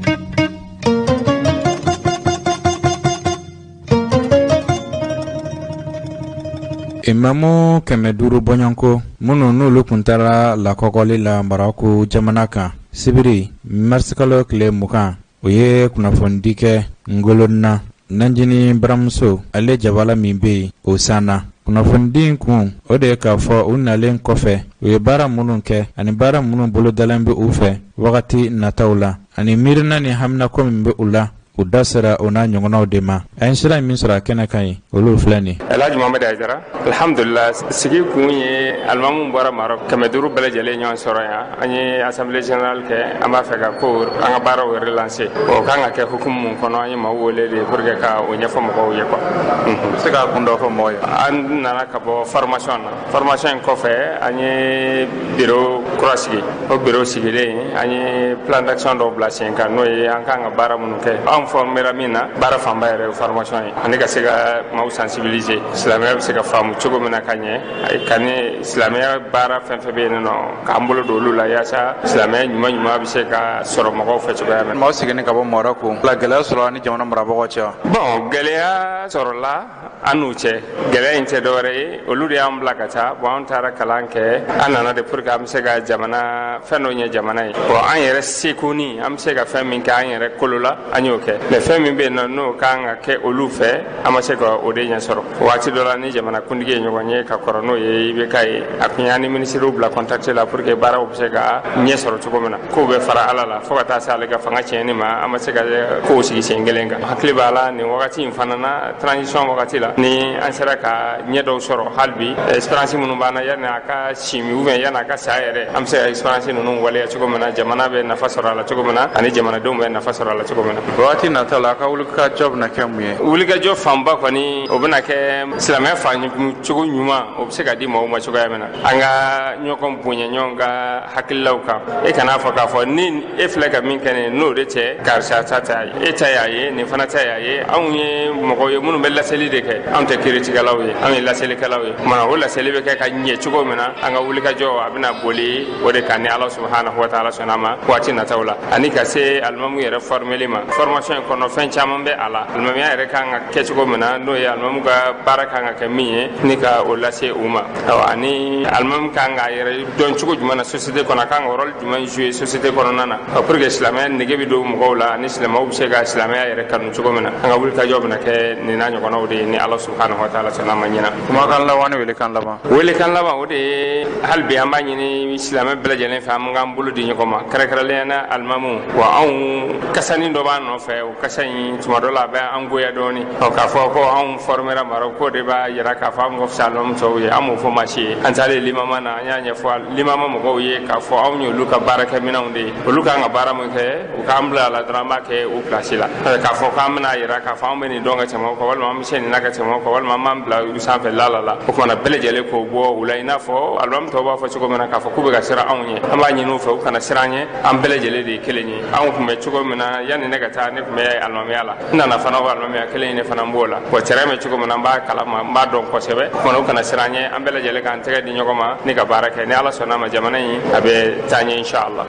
Limamu 500 bɔɲɔgɔnko minnu n'olu tun taara lakɔkɔli la Marɔku jamana kan sibiri marisikalo tile 20, o ye kunnafonidi kɛ Ngolonna Nanjini baramuso ale jabala min bɛ yen o sanna. Kunnafonidi in kun o de ye k'a fɔ u nalen kɔfɛ u ye baara minnu kɛ ani baara minnu bolodalen bɛ u fɛ wagati nataw la ani miirina ni haminako min bɛ u la, u da sera o n'a ɲɔgɔnnaw de ma. An ye sira min sɔrɔ a kɛnɛ kan ye, olu filɛ nin. Elhaji Mohamed Haidara, alhamdulillah, sigi kun ye alimamu bɔra Maroc 500 bɛɛ lajɛlen ɲɔgɔn sɔrɔ yan. An ye assemblée générale kɛ, an b'a fɛ ka ko an ka baaraw relancer. O kan ka kɛ hukumu mun kɔnɔ, an ye maaw wele de pour que ka o ɲɛfɔ mɔgɔw ye quoi. I bɛ se k'a kun dɔ fɔ mɔgɔw ye? An nana ka bɔ formation na. Formation in kɔfɛ, an ye bureau kura sigi. O bureau sigilen, an ye plan d'action dɔw bila sen kan, n'o ye an kan ka baara minnu kɛ. Anw formera min na, baara fanba yɛrɛ ye formation ye, ani ka se ka maaw sensibiliser silamɛya bɛ se ka faamu cogo min na ka ɲɛ, ka ni silamɛya baara fɛn fɛn bɛ yen nɔ, k'an bolo don olu la yaasa silamɛya ɲuman ɲuman bɛ se ka sɔrɔ mɔgɔw fɛ cogoya min na. Maaw seginni ka bɔ Marɔku la, gɛlɛya sɔrɔla ni jamana marabagaw cɛ wa? Bon, gɛlɛya sɔrɔla an n'u cɛ. Gɛlɛya in tɛ dɔwɛrɛ ye, olu de y'an bila ka taa. Bon, an taara kalan kɛ, an nana de pour que an bɛ se ka jamana fɛn dɔ ɲɛ jamana ye. Bon, an yɛrɛ seko ni an bɛ se ka fɛn min kɛ an yɛrɛ kolo la, an y'o kɛ. Mais fɛn min bɛ yen nɔ, n'o kan ka kɛ olu fɛ, an ma se ka o de ɲɛ sɔrɔ. Waati dɔ la, ni jamana kuntigi ye ɲɔgɔn ye ka kɔrɔ, n'o ye IBK ye, a tun y'an ni minisiriw bila contact la pour que baaraw bɛ se ka ɲɛ sɔrɔ cogo min na. Kow bɛ fara Ala la fo ka taa se ale ka fanga tiɲɛni ma, an ma se ka kow sigi sen kelen kan. Hakili b'a la, nin wagati in fana na, transition wagati la, ni an sera ka ɲɛ dɔw sɔrɔ hali bi, expérience minnu b'an na, yanni a ka si min ou bien yanni a ka sa yɛrɛ, an bɛ se ka expérience ninnu waleya cogo min na, jamana bɛ nafa sɔrɔ a la cogo min na, ani jamanadenw bɛ nafa sɔrɔ a la cogo min na. Waati nata la, a ka wulikajɔ bɛna kɛ mun ye? Wulikajɔ fanba kɔni, o bɛna kɛ silamɛya faamu cogo ɲuman, o bɛ se ka di maaw ma cogoya min na, an ka ɲɔgɔn bonya ɲɔgɔn ka hakililaw kan. E kan'a fɔ k'a fɔ ni e filɛ ka min kɛ nin, n'o de cɛ karisa ta ta ye, e ta y'a ye, nin fana ta y'a ye. Anw ye mɔgɔw ye minnu bɛ laseli de kɛ, anw tɛ kiiritigɛlaw ye, anw ye laselikɛlaw ye. Kumana o laseli bɛ kɛ ka ɲɛ cogo min na, an ka wulikajɔ a bɛna boli o de kan, ni Ala subahanahu wa taala sɔnna ma waati nataw la, ani ka se alimamu yɛrɛ formeli ma. Formation in kɔnɔ, fɛn caman bɛ a la, alimamiya yɛrɛ kan ka kɛ cogo min na, n'o ye alimamu ka baara kan ka kɛ min ye, ni ka o lase u ma. Ani alimamu kan k'a yɛrɛ dɔn cogo jumɛn na société kɔnɔ, a kan ka rôle jumɛn jouer société kɔnɔna na, pour que silamɛya nege bɛ don mɔgɔw la, ani silamɛw bɛ se ka silamɛya yɛrɛ kanu cogo min na. An ka wulikajɔ bɛna kɛ nin n'a ɲɔgɔnnaw de ye, ni Ala subahanahu wa taala sɔnna ma ɲina. Kumakan laban ni welekan laban. Welekan laban, o de ye hali bi an b'a ɲini silamɛ bɛɛ lajɛlen fɛ, an k'an bolo di ɲɔgɔn ma, kɛrɛnkɛrɛnnenya la alimamu. Wa anw kasanin dɔ b'an nɔfɛ, o kasa in tuma dɔ la a bɛ an goya dɔɔni. Ɔ, k'a fɔ ko anw formera Maroc, k'o de b'a yira k'a fɔ anw ka fisa alimamu tɔw ye, an m'o fɔ maa si ye. An taalen limama na, an y'a ɲɛfɔ limama mɔgɔw ye k'a fɔ anw y'olu ka baarakɛminɛnw de ye, olu kan ka baara min kɛ, u k'an bila a la dɔrɔn, an b'a kɛ u place la. K'a fɔ k'an bɛna yira k'a fɔ anw bɛ nin dɔn ka tɛmɛ o kan, walima an bɛ se nin na ka tɛmɛ o kan, walima an b'an bila u sanfɛ la la la, o kumana bɛɛ lajɛlen k'o bɔ u la, i n'a fɔ alimamu tɔw b'a fɔ cogo min na k'a fɔ k'u bɛ ka siran anw ɲɛ. An b'a ɲini u fɛ, u kana siran an ɲɛ, an bɛɛ lajɛlen de ye kelen ye. Anw tun bɛ cogo min na yanni ne ka taa, ne tun bɛ alimamiya la, n nana fana o alimamiya kelen in ne fana b'o la. Wa terrain bɛ cogo min na, n b'a kalama, n b'a dɔn kosɛbɛ. O kumana u kana siran an ɲɛ, an bɛɛ lajɛlen k'an tɛgɛ di ɲɔgɔn ma ni ka baara kɛ. Ni Ala sɔnna a ma, jamana in a bɛ taa ɲɛ inshallah.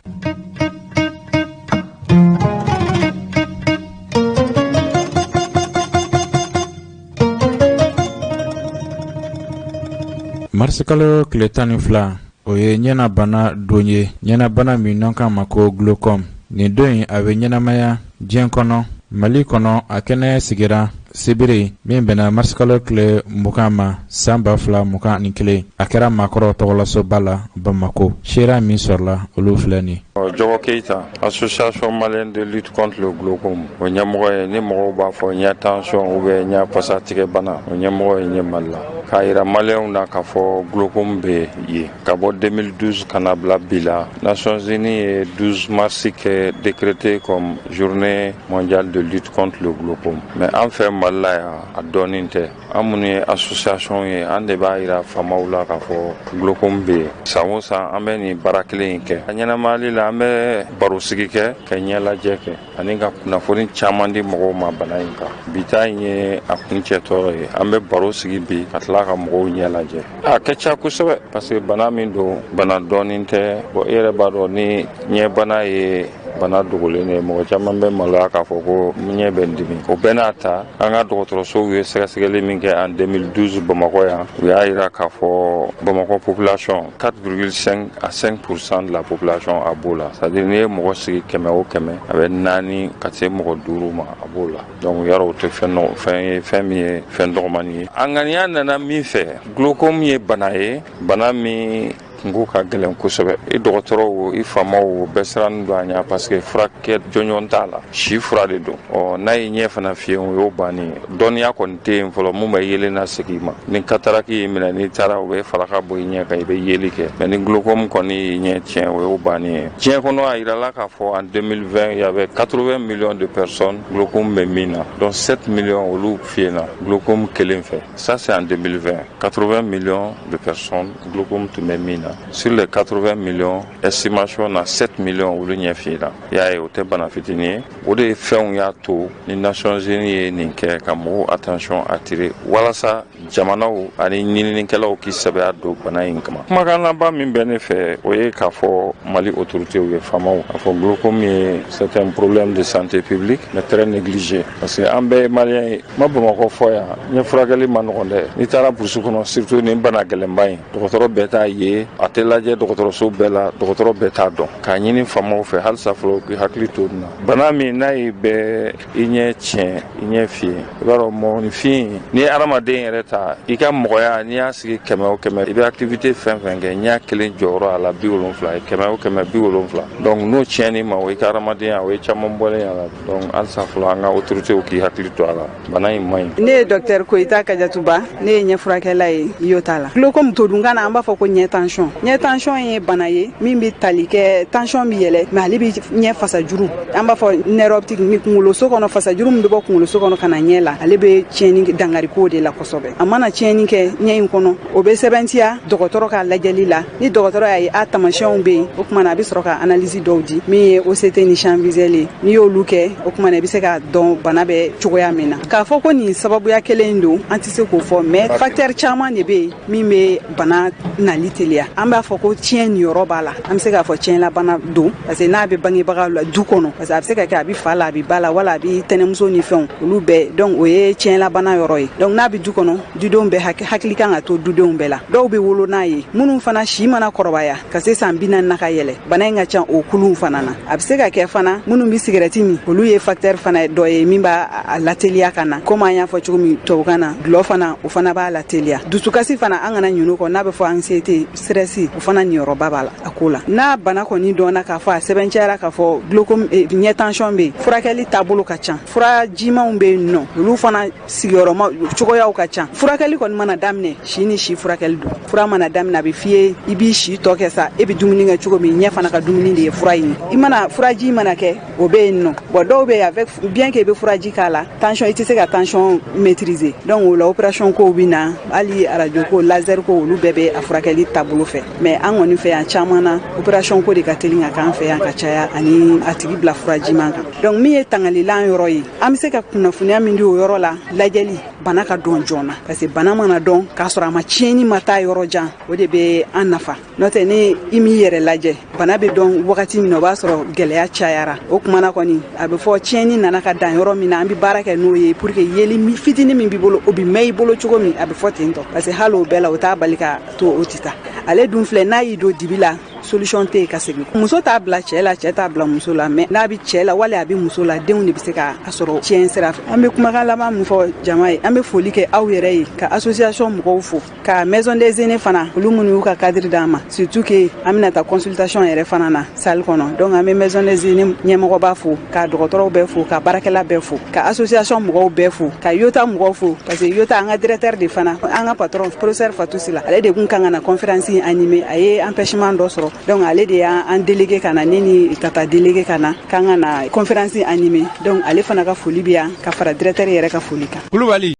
Marisikalo tile 12, o ye ɲɛnabana don ye, ɲɛnabana min n'an k'a ma ko glaucome. Nin don in, a bɛ ɲɛnamaya diɲɛ kɔnɔ. Mali kɔnɔ, a kɛnɛ sigira sibiri min bɛnna marisikalo tile 20 ma san 2021. A kɛra maakɔrɔw tɔgɔlasoba la Bamako. Seereya min sɔrɔla, olu filɛ nin. Jɔgɔ Keyita, Association malienne de lutte contre le glaucome, o ɲɛmɔgɔ ye. Ni mɔgɔw b'a fɔ ɲɛ tension ou bien ɲɛ pasatigɛ bana, o ɲɛmɔgɔ ye ɲɛ Mali la. K'a yira maliyɛnw na k'a fɔ glaucome bɛ yen ka bɔ 2012 ka na bila bi la. Nations Unies ye 12 mars kɛ décrété comme journée mondiale de lutte contre le glaucome. Mais an fɛ Mali la yan, a dɔɔnin tɛ. An minnu ye association ye, an de b'a yira faamaw la k'a fɔ glaucome bɛ yen. San o san, an bɛ nin baara kelen in kɛ. A ɲɛnamayali la, an bɛ barosigi kɛ, ka ɲɛlajɛ kɛ, ani ka kunnafoni caman di mɔgɔw ma bana in kan. Bi ta in ye a kuncɛtɔ ye. An bɛ baro sigi bi ka tila ka mɔgɔw ɲɛ lajɛ. A ka ca kosɛbɛ, parce que bana min don, bana dɔɔnin tɛ. Bon, e yɛrɛ b'a dɔn, ni ɲɛbana ye Bana dogolen de ye. Mɔgɔ caman bɛ maloya k'a fɔ ko ɲɛ bɛ n dimi. O bɛɛ n'a ta, an ka dɔgɔtɔrɔsow ye sɛgɛsɛgɛli min kɛ en 2012 Bamakɔ yan, u y'a jira k'a fɔ Bamakɔ population, 4,5 à 5% de la population a b'o la. C'est à dire, n'i ye mɔgɔ sigi 100 o 100, a bɛ naani ka se mɔgɔ duuru ma, a b'o la. Donc yarɔ, o tɛ fɛn fɛn ye, fɛn min ye fɛn dɔgɔmani ye. A ŋaniya nana min fɛ, glaucome ye bana ye, bana min kunko ka gɛlɛn kosɛbɛ. I dɔgɔtɔrɔw o, i faamaw o, bɛɛ sirannen don a ɲɛ, parce que furakɛ jɔnjɔn t'a la, si fura de don. Ɔ, n'a y'i ɲɛ fana fiyɛ, o y'o bannen ye. Dɔnniya kɔni tɛ yen fɔlɔ mun bɛ yelen na segin i ma. Ni cataracte y'i minɛ, n'i taara, u bɛ falaka bɔ i ɲɛ kan, i bɛ yeli kɛ. Mais ni glaucome kɔni y'i ɲɛ tiɲɛ, o y'o bannen ye. Diɲɛ kɔnɔ, a yirala k'a fɔ en 2020, il y avait 80 millions de personnes glaucome bɛ min na, donc 7 millions olu fiyɛna glaucome kelen fɛ. Ça, c'est en 2020, 80 millions de personnes glaucome tun bɛ min na. Sur les 80 millions, estimation na, 7 millions olu ɲɛ fiyɛna. I y'a ye, o tɛ bana fitinin ye. O de ye fɛnw y'a to ni Nations Unies ye nin kɛ ka mɔgɔw attention attirer, walasa jamanaw ani ɲininikɛlaw k'i sɛbɛya don bana in kama. Kumakan laban min bɛ ne fɛ, o ye k'a fɔ Mali autorités ye, faamaw, k'a fɔ glaucome ye, c'est un problème de santé publique, mais très négligé, parce que an bɛɛ ye malien ye. Ma Bamakɔ fɔ yan, ɲɛ furakɛli ma nɔgɔn dɛ. N'i taara brousse kɔnɔ, surtout nin bana gɛlɛnba in, dɔgɔtɔrɔ bɛɛ t'a ye, a tɛ lajɛ dɔgɔtɔrɔso bɛɛ la, dɔgɔtɔrɔ bɛɛ t'a dɔn. K'a ɲini faamaw fɛ halisa fɔlɔ, k'i hakili to nin na. Bana min n'a y'i bɛɛ i ɲɛ tiɲɛ, i ɲɛ fiyɛ, i b'a dɔn, mɔgɔninfin, n'i ye hadamaden yɛrɛ ta, i ka mɔgɔya, n'i y'a sigi 100 o 100, i bɛ activité fɛn fɛn kɛ, ɲɛ kelen jɔyɔrɔ a la 70 ye, 100 o 100, 70. Donc n'o tiɲɛn'i ma, o i ka hadamadenya, o ye caman bɔlen a la. Donc halisa fɔlɔ, an ka autorités k'i hakili to a la, bana in man ɲi. Ne ye docteur Koyita Kajatuba, ne ye ɲɛfurakɛla ye Yota la. Glaucome, todunkan na, an b'a fɔ ko ɲɛ tension. Ɲɛ tension ye bana ye min bɛ tali kɛ, tension bɛ yɛlɛ, mais ale bɛ ɲɛ fasajuru, an b'a fɔ nerf optique, ni kunkoloso kɔnɔ, fasajuru min bɛ bɔ kunkoloso kɔnɔ ka na ɲɛ la, ale bɛ tiɲɛni dangari k'o de la kosɛbɛ. A mana tiɲɛni kɛ ɲɛ in kɔnɔ, o bɛ sɛbɛntiya dɔgɔtɔrɔ ka lajɛli la. Ni dɔgɔtɔrɔ y'a ye a tamasiyɛnw bɛ yen, o tuma na a bɛ sɔrɔ ka analyse dɔw di, min ye OCT ni champ visuel ye. N'i y'olu kɛ, o tuma na i bɛ se k'a dɔn bana bɛ cogoya min na. K'a fɔ ko nin sababuya kelen in don, an tɛ se k'o fɔ, mais facteur caman de bɛ yen min bɛ bana nali teliya. An b'a fɔ ko tiɲɛ niyɔrɔ b'a la, an bɛ se k'a fɔ tiɲɛlabana don, parce que n'a bɛ bangebagaw la du kɔnɔ, parce que a bɛ se ka kɛ a bɛ fa la, a bɛ ba la, wala a bɛ tɛnɛmuso ni fɛnw, olu bɛɛ. Donc o ye tiɲɛlabana yɔrɔ ye. Donc n'a bɛ du kɔnɔ, dudenw bɛɛ hakili kan ka to dudenw bɛɛ la. Dɔw bɛ wolo n'a ye, minnu fana si mana kɔrɔbaya ka se san 40 na ka yɛlɛ, bana in ka ca o kuluw fana na. A bɛ se ka kɛ fana minnu bɛ sigɛrɛti min, olu ye facteur fana dɔ ye min b'a lateliya ka na. Komi an y'a fɔ cogo min tubabukan na, dulɔ fana, o fana b'a lateliya. Dusukasi fana, an kana ɲinɛ o kɔ, n'a bɛ fɔ anxiété, stress, o fana niyɔrɔba b'a la a ko la. N'a bana kɔni dɔnna k'a fɔ a sɛbɛncɛyara k'a fɔ glaucome, ɲɛ tension bɛ yen, furakɛli taabolo ka ca. Fura jimanw bɛ yen nɔ, olu fana sigiyɔrɔma cogoyaw ka ca. Furakɛli kɔni mana daminɛ, si ni si furakɛli don. Fura mana daminɛ, a bɛ f'i ye i b'i si tɔ kɛ sa, e bɛ dumuni kɛ cogo min, ɲɛ fana ka dumuni de ye fura in ye. I mana furaji mana kɛ, o bɛ yen nɔ. Bon, dɔw bɛ yen, avec bien que i bɛ furaji k'a la, tension, i tɛ se ka tension maîtriser. Donc o la, opération kow bɛ na, hali radio ko, laser ko, olu bɛɛ bɛ a furakɛli taabolo fɛ. Mais an kɔni fɛ yan, caman na, opération ko de ka teli ka k'an fɛ yan ka caya, ani a tigi bila furajiman kan. Donc min ye tangalilan yɔrɔ ye, an bɛ se ka kunnafoniya min di o yɔrɔ la, lajɛli, bana ka dɔn joona, parce que bana mana dɔn k'a sɔrɔ a ma tiɲɛni ma taa yɔrɔ jan, o de bɛ an nafa. N'o tɛ, ni i m'i yɛrɛ lajɛ, bana bɛ dɔn wagati min na, o b'a sɔrɔ gɛlɛya cayara. O kumana kɔni, a bɛ fɔ tiɲɛni nana ka dan yɔrɔ min na, an bɛ baara kɛ n'o ye pour que yeli fitinin min b'i bolo, o bɛ mɛn i bolo cogo min. A bɛ fɔ ten tɔ, parce que hali o bɛɛ la, o t'a bali ka to o tɛ taa. Ale dun filɛ, n'a y'i don dibi la, solution tɛ yen ka segin. Muso t'a bila cɛ la, cɛ t'a bila muso la, mais n'a bɛ cɛ la wali a bɛ muso la, denw de bɛ se ka a sɔrɔ tiɲɛ sira fɛ. An bɛ kumakan laban min fɔ jama ye, an bɛ foli kɛ aw yɛrɛ ye, ka association mɔgɔw fo, ka maison des aînés fana, olu minnu y'u ka cadre d'an ma, surtout que an bɛna taa consultation yɛrɛ fana na salle kɔnɔ. Donc an bɛ maison des aînés ɲɛmɔgɔba fo, ka dɔgɔtɔrɔw bɛɛ fo, ka baarakɛla bɛɛ fo, ka association mɔgɔw bɛɛ fo, ka Yota mɔgɔw fo, parce que Yota, an ka directeur de fana, an ka patron, professeur Fatou Sila, ale de kun kan ka na conférence animer, a ye empêchement dɔ sɔrɔ. Donc ale de y'an délégué ka na, ne ni tata délégué ka na, k'an ka na conférence animer. Donc ale fana ka foli bɛ yan ka fara directeur yɛrɛ ka foli kan. Kulubali.